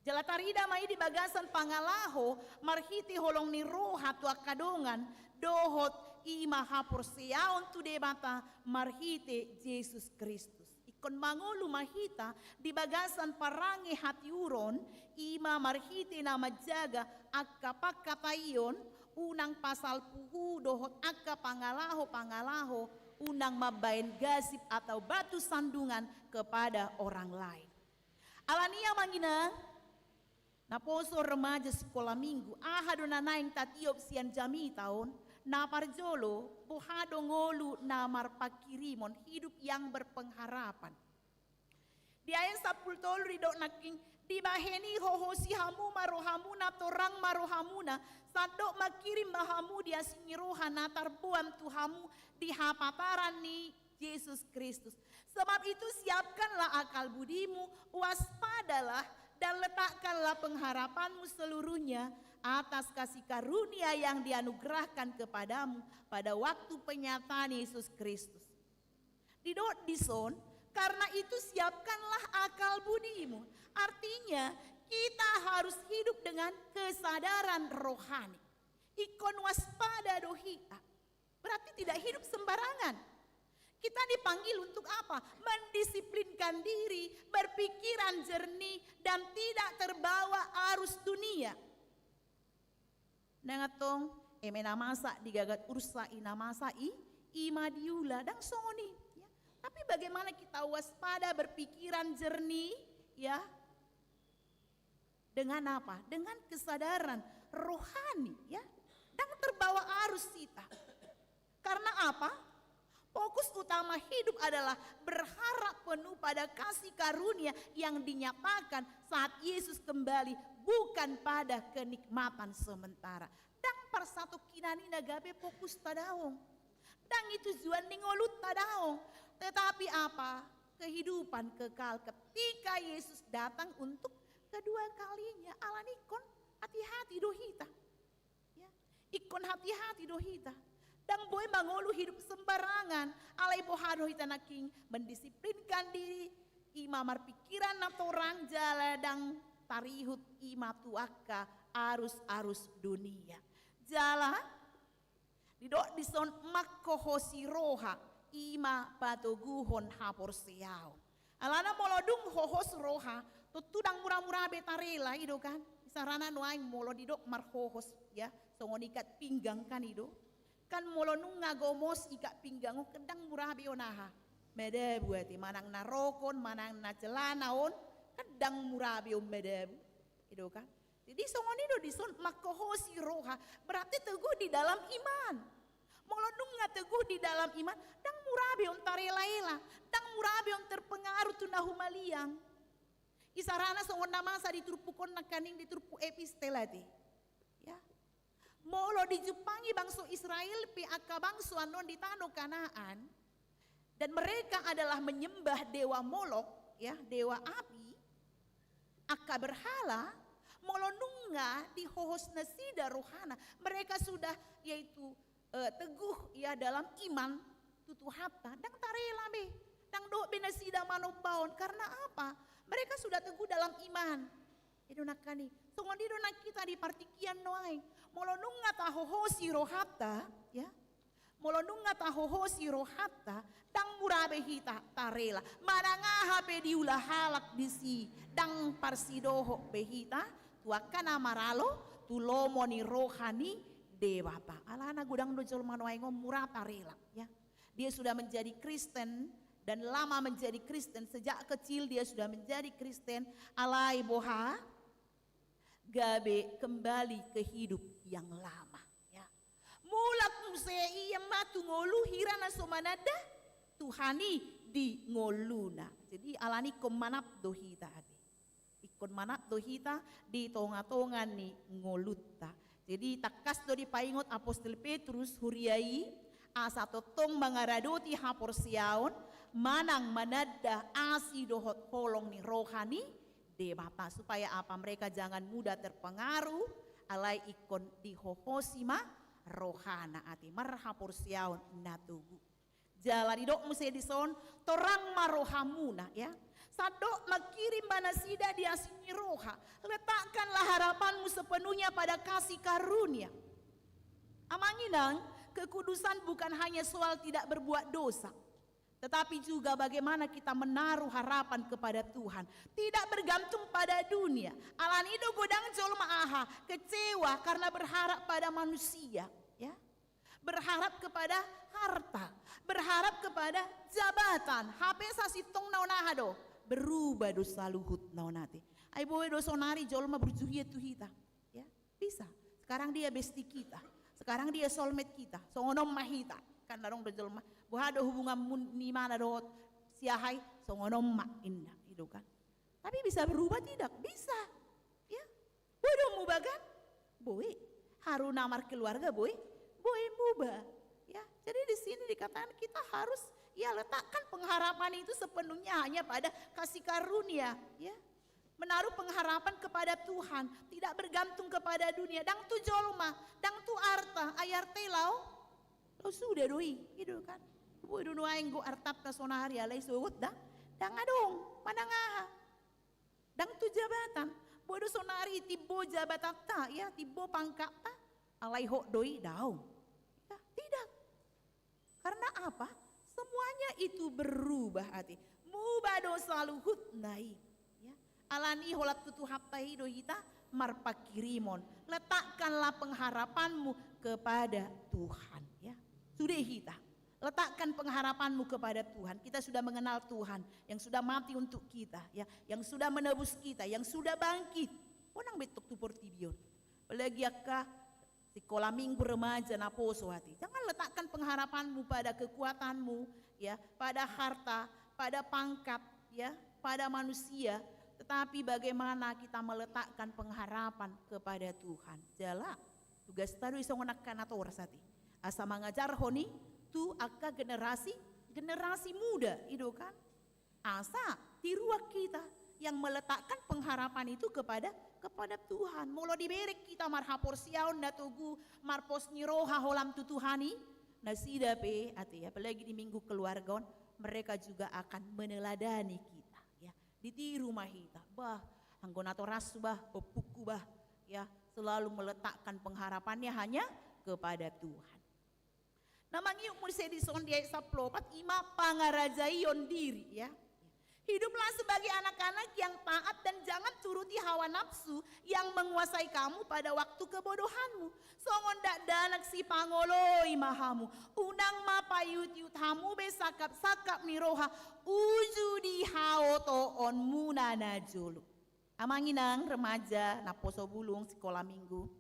Jala tarida ma i di bagasan pangalaho marhite holong ni roha tu angka dongan, dohot i ma haporseaon tu Debata marhite Jesus Kristus. Ingkon mangolu ma hita di bagasan parange hatiuron, i ma marhite na manjaga angka pangkataion, unang pasal puhu dohot angka pangalaho-pangalaho, unang mambaen gasip atau batu sandungan kepada orang lain. Alani i amang inang, naposo remaja sikola minggu, aha do na naeng tatiop sian jamita on? Na parjolo, boha do ngolu na marpangkirimon, hidup yang berpengharapan. Di ayat sampulu tolu didok nangkin, dibahen i hohosi hamu ma rohamuna, torang ma rohamuna, sandok mangkirim ma hamu di asing ni roha na tarboan tu hamu di hapataran ni Jesus Kristus. Sebab itu siapkanlah akal budimu, waspadalah, dan letakkanlah pengharapanmu seluruhnya atas kasih karunia yang dianugerahkan kepadamu pada waktu penyataan Yesus Kristus. Didok dison, karena itu siapkanlah akal budimu. Artinya, kita harus hidup dengan kesadaran rohani. Ingkon waspada do hita. Berarti tidak hidup sembarangan. Kita dipanggil untuk apa? Mendisiplinkan diri, berpikiran jernih, dan tidak terbawa arus dunia. Nang antong, eme na masa digagat ursa, i na masa i, i ma diula, ndang songon i, ya. Tapi bagaimana kita waspada, berpikiran jernih, ya. Dengan apa? Dengan kesadaran rohani, ya. Ndang terbawa arus hita. Karena apa? Fokus utama hidup adalah berharap penuh pada kasih karunia yang dinyatakan saat Yesus kembali, bukan pada kenikmatan sementara. Ndang parsatongkinan i na gabe fokusta daong. Ndang i tujuan ni ngolunta daong. Tetapi apa? Kehidupan kekal ketika Yesus datang untuk kedua kalinya. Alani ingkon hati-hati do hita. Ya, ingkon hati-hati do hita. Ndang boi mangolu hidup sembarangan, alai boha do hita nangkin mendisiplinkan diri, i ma marpikiran na torang jala ndang tarihut i ma tu angka arus-arus dunia. Jala didok dison manghohosi roha, i ma patoguhon haporseaon. Alana molo dung hohos roha, tontu ndang mura-mura be tarela, i do kan? Isarana nuaeng molo didok marhohos, ya, songon ikat pinggang kan, i do. Kan molo nunga gomos ikat pinggang on, kan ndang mura be on aha? Madabu ate, manang na rok on, manang na celana on, kan ndang mura be on madabu, i do kan? Jadi songon i do dison, manghohosi roha, berarti teguh di dalam iman. Molo nunga teguh di dalam iman, ndang mura be on tarela-ela, ndang mura be on terpengaruh tu na humaliang. Isarana songon na masa di turpuk on nangkaning, di turpuk epistel ate. Ya. Molo dijumpangi bangso Israel pe angka bangso annon di tano Kanaan, dan mereka adalah menyembah dewa Molok, ya, dewa api, angka berhala, molo nunga dihohos nasida rohana, mereka sudah, yaitu, eh, teguh, ya, dalam iman tu Tuhanta, ndang tarela be, ndang dohot be nasida manomba on. Karena apa? Mereka sudah teguh dalam iman. I do nangkaning. Songon i do nang hita di partingkian nuaeng. Molo nunga tahohosi rohanta, ya. Molo nunga tahohosi rohanta, ndang mura be hita tarela. Manang aha pe diula halak disi, ndang parsidohot be hita tu angka na maralo tu lomo ni roha ni Debata. Alana godang do jolma nuaeng on mura tarela, ya. Dia sudah menjadi Kristen dan lama menjadi Kristen, sejak kecil dia sudah menjadi Kristen, alai boha? Gabe kembali ke hidup yang lama, ya. Mulak muse ia ma tu ngolu hira na so mananda Tuhan i di ngoluna. Jadi alani ingkon manat do hita ate. Ingkon manat do hita di tonga-tonga ni ngolunta. Jadi tangkas do dipaingot apostel Petrus huria i, asa tongtong mangaradoti haporseaon, manang mananda asi dohot holong ni roha ni Debata, supaya apa? Mereka jangan mudah terpengaruh, alai ingkon dihohosi ma rohana ate, marhaporseaon na togu. Jala didok muse dison, torang ma rohamuna, ya. Sandok mangkirim ma nasida di asi ni roha. Letakkanlah harapanmu sepenuhnya pada kasih karunia. Amang inang, kekudusan bukan hanya soal tidak berbuat dosa, tetapi juga bagaimana kita menaruh harapan kepada Tuhan. Tidak bergantung pada dunia. Alani do godang jolma aha? Kecewa karena berharap pada manusia, ya. Berharap kepada harta, berharap kepada jabatan. Hape sasintongna on aha do? Berubah do saluhutna on ate. Ai boi do sonari jolma burju hian tu hita, ya. Bisa. Sekarang dia bestie kita. Sekarang dia soulmate kita. Songon on ma hita. Kan adong do jolma, boha do hubunganmu ni imana dohot si aha i? Songon on ma, inna, i do kan. Tapi bisa berubah tidak? Bisa. Ya. Boi do muba kan? Boi. Haru na markeluarga boi, boi muba. Ya. Jadi di sini dikatakan kita harus, ya, letakkan pengharapan itu sepenuhnya hanya pada kasih karunia, ya. Menaruh pengharapan kepada Tuhan, tidak bergantung kepada dunia. Ndang tu jolma, ndang tu arta, ai arta i laho, laho suda do i, i do kan. Boi do nuaeng gogo artanta sonari, alai sogot da, ndang adong, manang aha. Ndang tu jabatan, boi do sonari timbo jabatanta, ya, timbo pangkatta, alai hot do i, daong. Ya, tidak. Karena apa? Semuanya itu berubah ate. Muba do saluhutna i. Ya. Alani holan tu Tuhanta i do hita marpangkirimon. Letakkanlah pengharapanmu kepada Tuhan. Ya. Sude hita. Letakkan pengharapanmu kepada Tuhan. Kita sudah mengenal Tuhan yang sudah mati untuk kita, ya, yang sudah menebus kita, yang sudah bangkit. Unang bentuk tu portibi on. Apalagi angka sikola minggu, remaja, naposo ate. Jangan letakkan pengharapanmu pada kekuatanmu, ya, pada harta, pada pangkat, ya, pada manusia, tetapi bagaimana kita meletakkan pengharapan kepada Tuhan. Jala, tugasta do i songon angka natoras ate. Asa mangajarhon i tu angka generasi, generasi muda, i do kan? Asa tiruan hita yang meletakkan pengharapan itu kepada, kepada Tuhan. Molo dibereng hita marhaporseaon na togu, marpos ni roha holan tu Tuhan i, nasida pe ate, apalagi di minggu keluarga on, mereka juga akan meneladani kita, ya. Ditiru ma hita, bah, anggo natorashu bah, ompungku bah, ya, selalu meletakkan pengharapannya hanya kepada Tuhan. Na mangiuk muse dison di ayat sampulu opat, i ma pangarajaion diri, ya. Hiduplah sebagai anak-anak yang taat dan jangan turuti hawa nafsu yang menguasai kamu pada waktu kebodohanmu. Songon dakdanak sipangoloi ma hamu, unang ma paiut-iut hamu be sangkap-sangkap ni roha uju di haotoonmuna na jolo. Amang inang, remaja, naposobulung, sikola minggu.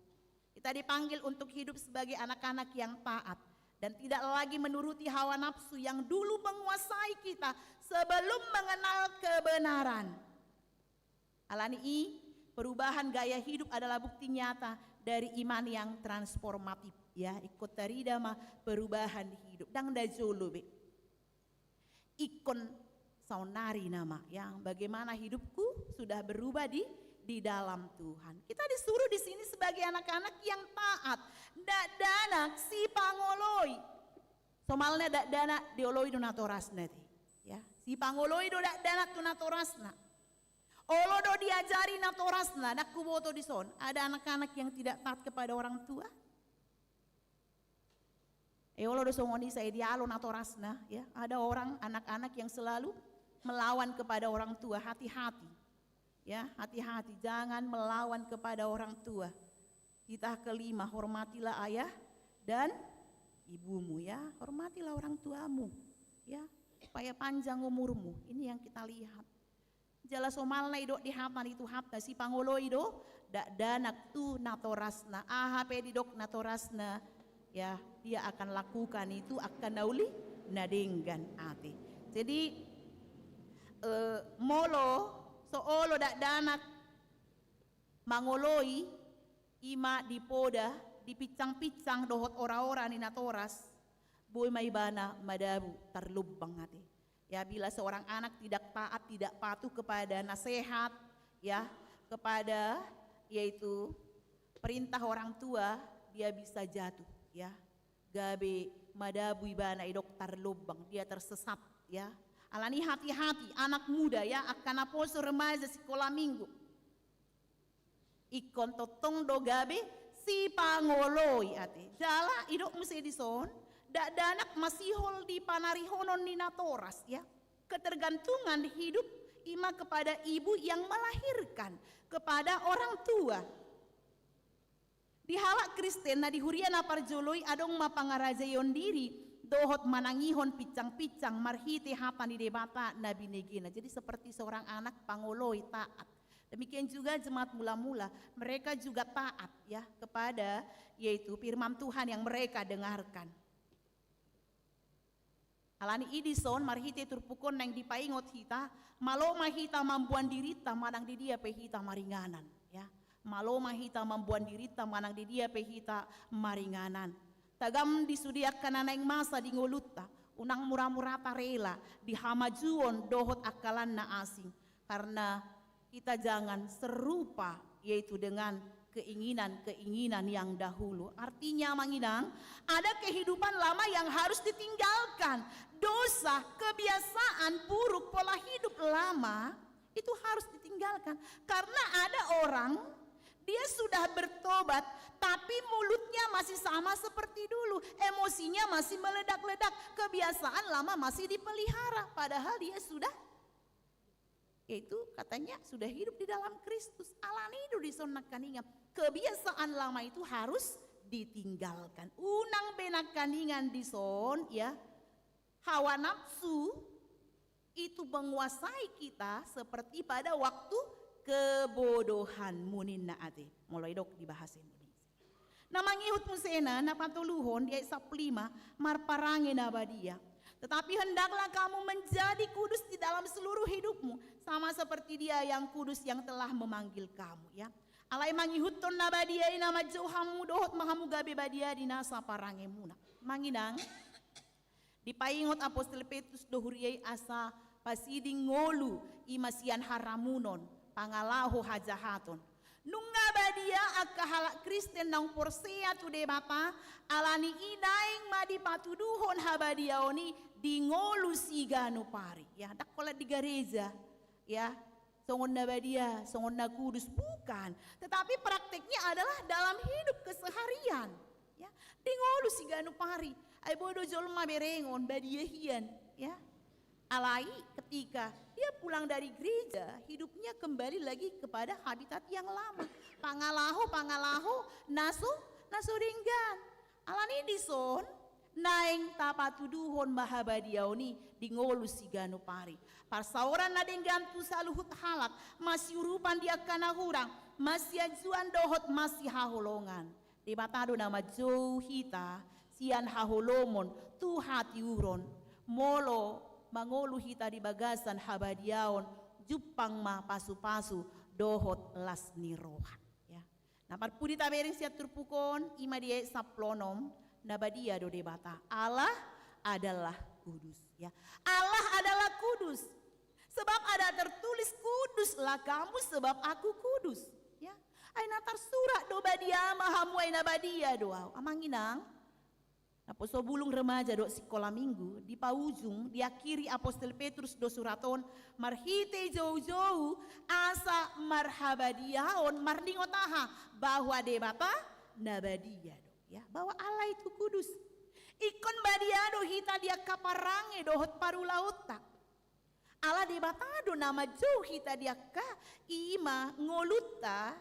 Kita dipanggil untuk hidup sebagai anak-anak yang taat dan tidak lagi menuruti hawa nafsu yang dulu menguasai kita sebelum mengenal kebenaran. Alani i, perubahan gaya hidup adalah bukti nyata dari iman yang transformatif. Ya, ingkon tarida ma perubahan hidup. Ndang na jolo be. Ingkon saonnari nama, ya, bagaimana hidupku sudah berubah di di dalam Tuhan. Kita disuruh di sini sebagai anak-anak yang taat. Dakdanak sipangoloi. Somalna dakdanak dioloi do natorasna te. Ya, sipangoloi do dakdanak tu natorasna. Olo do diajari natorasna, ndang huboto dison. Ada anak-anak yang tidak taat kepada orang tua? Eh, olo do songon i, sai dialo natorasna, ya. Ada orang, anak-anak yang selalu melawan kepada orang tua, hati-hati. Ya, hati-hati, jangan melawan kepada orang tua. Titah kelima, hormatilah ayah dan ibumu, ya. Hormatilah orang tuamu, ya. Supaya panjang umurmu. Ini yang kita lihat. Jala somalna didok di hata ni Tuhan, sipangoloi do dakdanak tu natorasna. Aha pe didok natorasna, ya, dia akan lakukan itu, angka na uli na denggan ate. Jadi, eh, molo so olo dakdanak mangoloi, ima di poda, di pinsang-pinsang dohot ora-ora ni natoras, boi ma ibana madabu tarlumbang ate. Ya, bila seorang anak tidak taat, tidak patuh kepada nasihat, ya, kepada, yaitu, perintah orang tua, dia bisa jatuh, ya. Gabe madabu ibana, didok tarlumbang, dia tersesat, ya. Alani hati-hati, anak muda, ya, angka naposo, remaja, sikola minggu. Ingkon tongtong do gabe sipangoloi ate. Jala didok muse dison, dakdanak masihol di panarihonon ni natoras, ya. Ketergantungan hidup ima kepada ibu yang melahirkan, kepada orang tua. Di halak Kristen na di huria na parjolo i adong ma pangarajaion diri dohot manangihon pinsang-pinsang marhite hata ni Debata na binegena. Jadi seperti seorang anak pangoloi, taat. Demikian juga jemaat mula-mula, mereka juga taat, ya, kepada, yaitu, firman Tuhan yang mereka dengarkan. Alani i dison marhite turpuk on naeng dipaingot hita, malo ma hita mamboan dirinta manang di dia pe hita maringanan, ya. Malo ma hita mamboan dirinta manang di dia pe hita maringanan. Tagam di sude angka na naeng masa di ngolunta, unang mura-murata rela di hamajuon dohot angka lan na asing. Karena kita jangan serupa, yaitu dengan keinginan-keinginan yang dahulu. Artinya, amang inang, ada kehidupan lama yang harus ditinggalkan. Dosa, kebiasaan buruk, pola hidup lama, itu harus ditinggalkan. Karena ada orang, dia sudah bertobat, tapi mulutnya masih sama seperti dulu. Emosinya masih meledak-ledak. Kebiasaan lama masih dipelihara, padahal dia sudah, yaitu, katanya, sudah hidup di dalam Kristus. Alani i do dison nangkaningan, kebiasaan lama itu harus ditinggalkan. Unang be nangkaningan dison, ya, hawa nafsu itu menguasai kita seperti pada waktu kebodohanmu ninna ate. Molo didok di bahasa Indonesia. Na mangihut musena, na patoluhon, di ayat sampulu lima, marparange na badia. Tetapi hendaklah kamu menjadi kudus di dalam seluruh hidupmu, sama seperti Dia yang kudus yang telah memanggil kamu, ya. Alai mangihuthon na badia i na manjou hamu dohot ma hamu gabe badia di nasa parangemuna. Amang inang, dipaingot apostel Petrus do huria i asa pasiding ngolu ima sian haramunon, pangalaho hajahaton. Nunga badia angka halak Kristen naung porsea tu Debata, alani i naeng ma dipatuduhon habadiaon i di ngolu siganup ari. Ya, ndang holan di gareja, ya, songon na badia, songon na kudus, bukan. Tetapi prakteknya adalah dalam hidup keseharian. Ya, di ngolu siganup ari. Ai boi do jolma berengon, badia hian, ya. Alai ketika di Dia pulang dari gereja, hidupnya kembali lagi kepada habitat yang lama. Pangalaho, pangalaho, na so, na so denggan. Alani dison, naeng tapatuduhon ma habadiaon i di ngolu siganup ari. Parsaoran na denggan tu saluhut halak, masiurupan di angka na hurang, masianjuan dohot masihaholongan. Debata do na manjou hita sian haholomon tu hatiuron, molo mangolu hita di bagasan habadiaon, jumpang ma pasupasu dohot las ni roha. Ya. Na parpudi tabereng sian turpuk on, i ma di ayat sampulu onom, na badia do Debata. Allah adalah kudus. Ya. Allah adalah kudus. Sebab ada tertulis, "Kuduslah kamu, sebab Aku kudus." Ya. Ai na tarsurat do, "Badia ma hamu, ai na badia do Ahu." Amang inang, naposobulung, remaja dohot sikola minggu, di paujung, diakhiri Apostel Petrus do surat on, marhite joujou asa marhabadiaon, marningot aha? Bahwa Debata na badia do. Ya, bahwa Allah itu kudus. Ingkon badia do hita di angka parange dohot parulaonta. Ala Debata do na manjou hita di angka i ma ngolunta,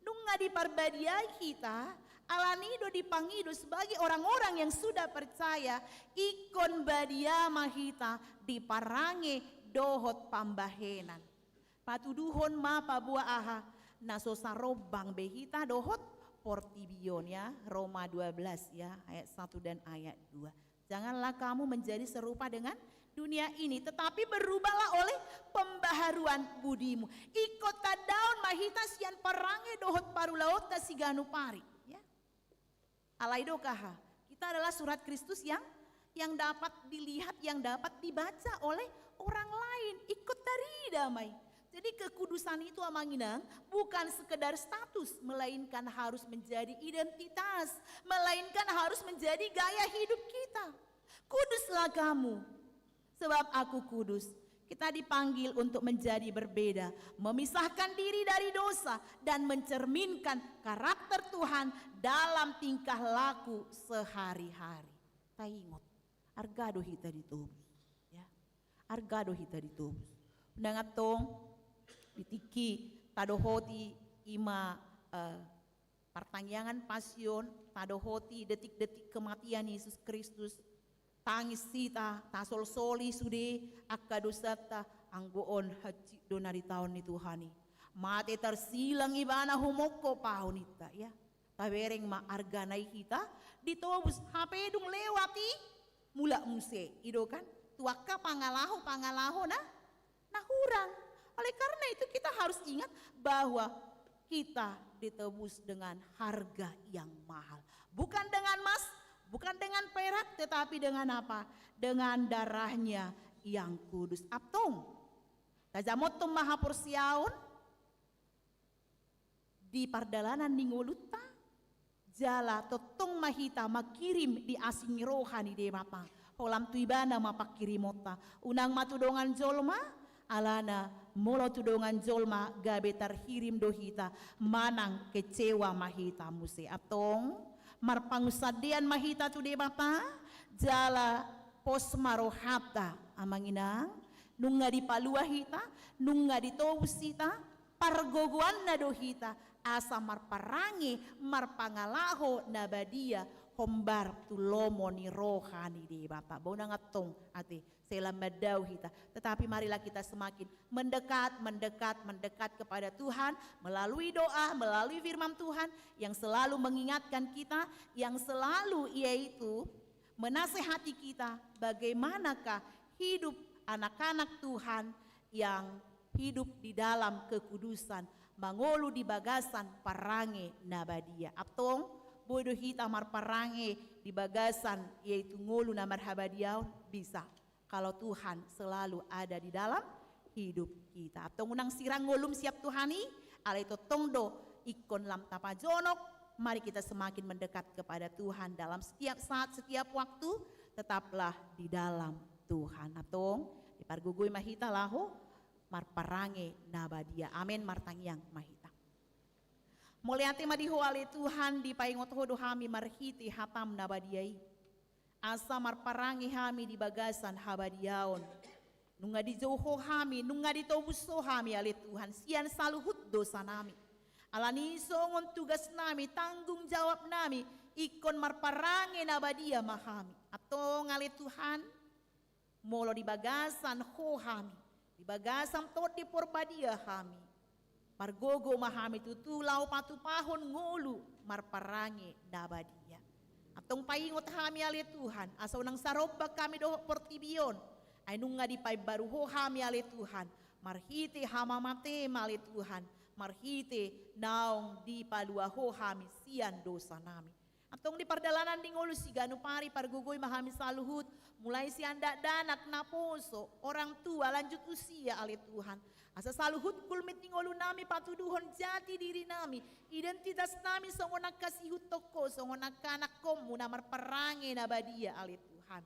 nunga diparbadiai hita, alani do dipangido sebagai orang-orang yang sudah percaya, ingkon badia ma hita di parange dohot pambahenan. Patuduhon ma paboa aha? Na so sarombang be hita dohot portibi on, ya, Roma dua belas, ya, ayat satu dan ayat dua. Janganlah kamu menjadi serupa dengan dunia ini, tetapi berubahlah oleh pembaharuan budimu. Ingkon tandaon ma hita sian parange dohot parulaonta siganup ari. Ya. Alai do kaha, kita adalah surat Kristus yang, yang dapat dilihat, yang dapat dibaca oleh orang lain. Ingkon tarida ma i. Jadi kekudusan itu, amang inang, bukan sekedar status, melainkan harus menjadi identitas, melainkan harus menjadi gaya hidup kita. "Kuduslah kamu, sebab Aku kudus." Kita dipanggil untuk menjadi berbeda, memisahkan diri dari dosa, dan mencerminkan karakter Tuhan dalam tingkah laku sehari-hari. Taingot, arga do hita ditobus. Ya. Arga do hita ditobus. Unang antong, di tingki tadohoti i ma, eh, partangiangan Pasion, tadohoti detik-detik kematian Yesus Kristus, tangis hita, tasolsoli sude angka dosanta, anggo on hansit do na ditaon ni Tuhan i. Mate tarsilang Ibana humongkop, aha ninta, ya. Tabereng ma argana i hita ditobus, hape dung lewat i, mulak muse, i do kan, tu angka pangalaho-pangalaho na, na hurang. Oleh karena itu, kita harus ingat bahwa kita ditebus dengan harga yang mahal. Bukan dengan emas, bukan dengan perak, tetapi dengan apa? Dengan darahnya yang kudus. Antong, tajamothon ma haporseaon di pardalanan ni ngolunta, jala tongtong ma hita mangkirim di asi ni roha ni Debata. Holan tu Ibana ma pangkirimonta. Unang ma tu dongan jolma, alana molo tu dongan jolma gabe tarhirim do hita, manang kecewa ma hita muse. Antong, marpangunsandean ma hita tu Debata, jala pos ma rohanta, amang inang, nunga dipalua hita, nunga ditobus hita, pargogoanna do hita, asa marparange, marpangalaho na badia, hombar tu lomo ni roha ni Debata. Unang antong, ate, sai lam mandao hita. Tetapi marilah kita semakin mendekat, mendekat, mendekat kepada Tuhan melalui doa, melalui firman Tuhan yang selalu mengingatkan kita, yang selalu, yaitu menasehati kita bagaimanakah hidup anak-anak Tuhan yang hidup di dalam kekudusan, mangolu di bagasan parange na badia. Antong, boi do hita marparange di bagasan, yaitu ngolu na marhabadiaon? Bisa, kalau Tuhan selalu ada di dalam hidup kita. Antong, unang sirang ngolum siap Tuhan i, alai tongtong do ingkon lam tapajonok. Mari kita semakin mendekat kepada Tuhan dalam setiap saat, setiap waktu. Tetaplah di dalam Tuhan. Antong, dipargogoi ma hita laho marparange na badia. Amen. Martangiang ma hita. Mauliate ma di Ho ale Tuhan, dipaingot Ho do hami marhite hataM na badia i, asa marparange hami di bagasan habadiaon. Nunga dijou Ho hami, nunga ditobus Ho hami ale Tuhan, sian saluhut dosanami. Alani songon tugasnami, tanggung jawabnami, ingkon marparange na badia ma hami. Antong ale Tuhan, molo di bagasan Ho hami, di bagasan Tondi Porbadia hami, margogo ma hami tutu laho patupahon ngolu marparange na badia. Antong paingot hami ale Tuhan, asa unang sarombang hami dohot portibi on. Ai nunga dipaimbaru Ho hami ale Tuhan, marhite hamamate ma ale Tuhan, marhite naung dipalua Ho hami sian dosanami. Antong di pardalanan ni ngolu siganup ari, pargogoi ma hami saluhut, mulai sian dakdanak, naposo, orang tua, lanjut usia ale Tuhan. Asa saluhut gulmit ni ngolunami patuduhon jati dirinami, identitasnami songon angka siihuthon Ho, songon angka anakkonmu na marparange na badia ale Tuhan.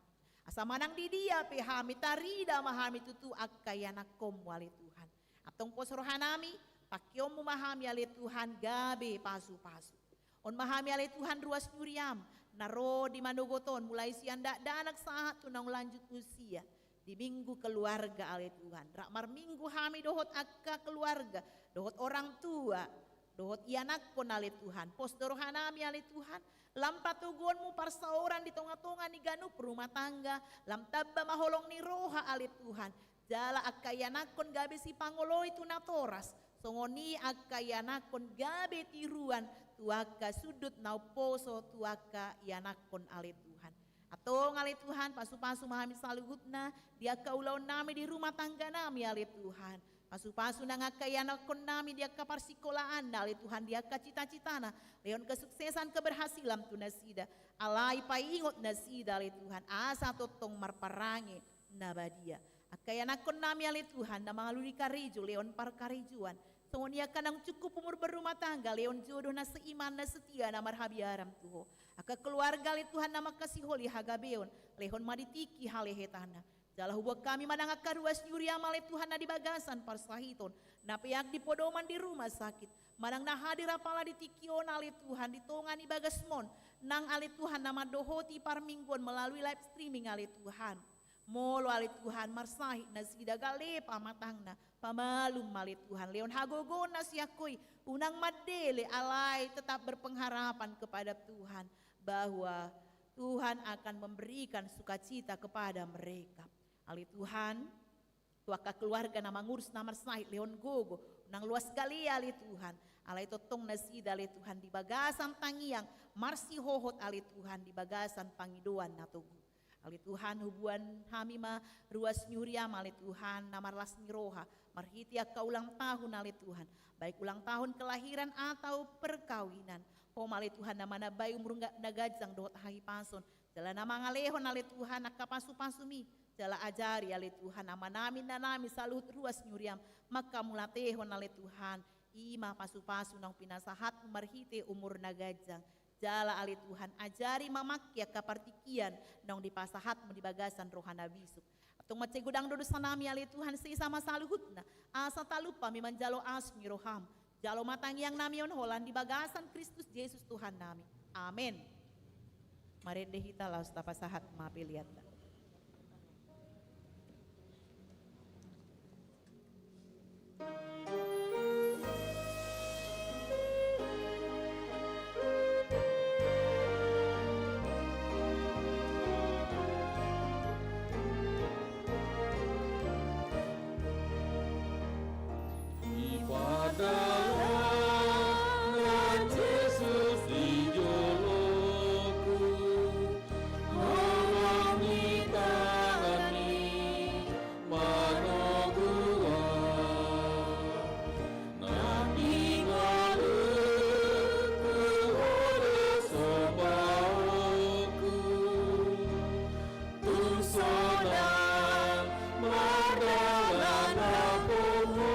Asa manang di dia pe hami, tarida ma hami tutu angka ianakkonmu ale Tuhan. Antong pos rohanami, pangkeonmu ma hami ale Tuhan gabe pasupasu. On ma hami ale Tuhan ruas ni huriam, na ro di manogot on, mulai sian dakdanak sahat tu naung lanjut usia. Di minggu keluarga ale Tuhan, rap marminggu hami dohot angka keluarga, dohot orang tua, dohot ianakkon ale Tuhan. Pos do rohanami ale Tuhan, lam patoguonmu parsaoran di tongatonga ni ganup rumah tangga, lam tamba ma holong ni roha ale Tuhan. Jala angka ianakkon gabe sipangoloi tu natoras, songon i angka ianakkon gabe tiruan tu angka sundut na umposo tu angka ianakkon ale Tuhan. Antong ale Tuhan, pasupasu ma hami saluhutna di angka ulaonnami di rumah tangganami ale Tuhan. Pasupasu nang angka ianakkonnami di angka parsikolaanna ale Tuhan, di angka citacitana, lehon kesuksesan keberhasilan tu nasida. Alai paingot nasida ale Tuhan, asa tongtong marparange na badia. Angka ianakkonnami ale Tuhan, na mangalului karejo, lehon parkarejoan. Songon i angka naung cukup umur berumah tangga, lehon jodoh na seiman, na setia, na marhabiaran tu Ho. Angka keluarga ale Tuhan na mangkasiholi hagabeon, lehon ma di tingki halehetanna. Jala huboan hami manang angka ruas ni huriam ale Tuhan na di bagasan parsahiton, na peak di podoman di rumah sakit, manang na hadir apala di tingki on ale Tuhan, di tonga ni bagasmon, nang ale Tuhan na mandohoti parmingguon melalui live streaming ale Tuhan. Molo ale Tuhan marsahit nasida, gale pamatangna, pamalum ma ale Tuhan, lehon hagogoon na sian Ho i, unang mandele alai tetap berpengharapan kepada Tuhan bahwa Tuhan akan memberikan sukacita kepada mereka. Ale Tuhan, tu angka keluarga na mangurus na marsahit, lehon gogo, unang loas gale ale Tuhan, alai tongtong nasida ale Tuhan di bagasan tangiang, marsihohot ale Tuhan di bagasan pangidoan na togu. Ale Tuhan, huboan hami ma ruas ni huriam ale Tuhan, na marlas ni roha, marhite angka ulang tahun ale Tuhan, baik ulang tahun kelahiran atau perkawinan. Ho ma ale Tuhan na manambai umur na ganjang dohot hahipason, jala na mangalehon ale Tuhan angka pasupasumi, jala ajari ale Tuhan amanami, inanami, saluhut ruas ni huriam, mangkamauliatehon ale Tuhan, i ma pasupasu naung pinasahatmu marhite umur na ganjang. Jala ale Tuhan, ajari mamangke angka partingkian naung dipasahatmu di bagasan roha na bisuk. Antong mansai godang do dosanami ale Tuhan, sesa ma saluhutna, asa talup hami manjalo asu ni roham. Jalo ma tangiangnami on holan di bagasan Kristus Jesus Tuhannami. Amen. Marende hita laos tapasahat ma peleanta. Di pardalanan Jesus di joloku, holong ni tangan-Ni manogu ahu. Nang di ngolungku olo sombaonku, tung sonang mardalan na poho.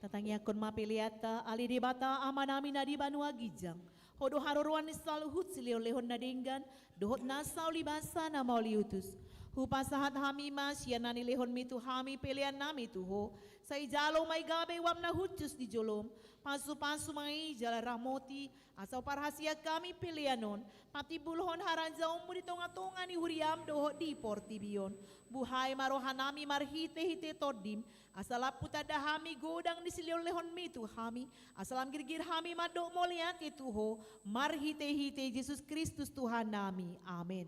Tatangiangkon ma peleanta. Ale Debata Amanami na di banua ginjang, Ho do haroroan ni saluhut silehonlehon na denggan dohot na saulibasa na mauliutus. Hupasahat hami ma sian na nilehonMi tu hami peleannami tu Ho. Sai jalo ma i gabe uap na hushus di joloM. Pasupasu ma i jala ramoti, asa huparhaseang hami pelean on patimbulhon harajaonMu di tongatonga ni huriaM dohot di portibi on. Buhai ma rohanami marhitehite TondiM, asa lam hutanda hami godang ni silehonlehonMi tu hami, asa lam girgir hami mandok mauliate tu Ho, marhitehite Jesus Kristus Tuhannami. Amen.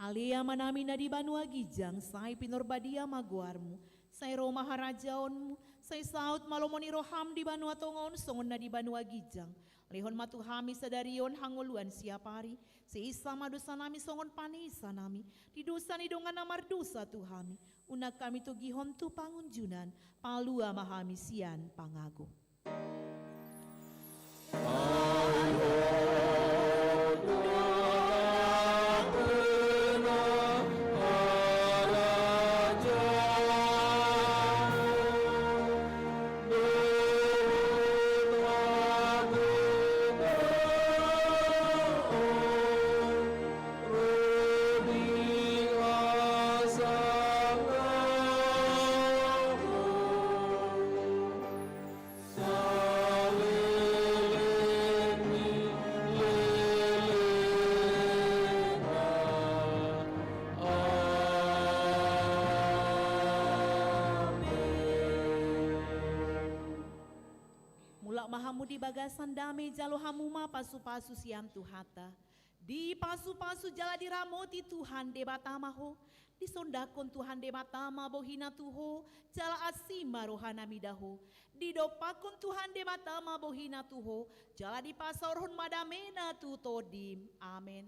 Ale Amanami na di banua ginjang, sai pinarbadia ma goarMu, sai ro ma harajaonMu, sai saut ma lomo ni rohaM di banua tonga on songon na di banua ginjang. Lehon ma tu hami sadari on hangoluan siapari, sesa ma dosanami songon panesanami di dosa ni dongan na mardosa tu hami. Unang hami togihon tu pangunjunan, palua ma hami sian pangago. Mulak ma hamu di bagasan dame, jalo hamu ma pasupasu sian Tuhanta. Dipasupasu jala diramoti Tuhan Debata ma ho. Disondangkon Tuhan Debata ma bohiNa tu ho, jala asi ma rohaNa mida ho. Didompakkon Tuhan Debata ma bohiNa tu ho, jala dipasaorhon ma dameNa tu tondim. Amen.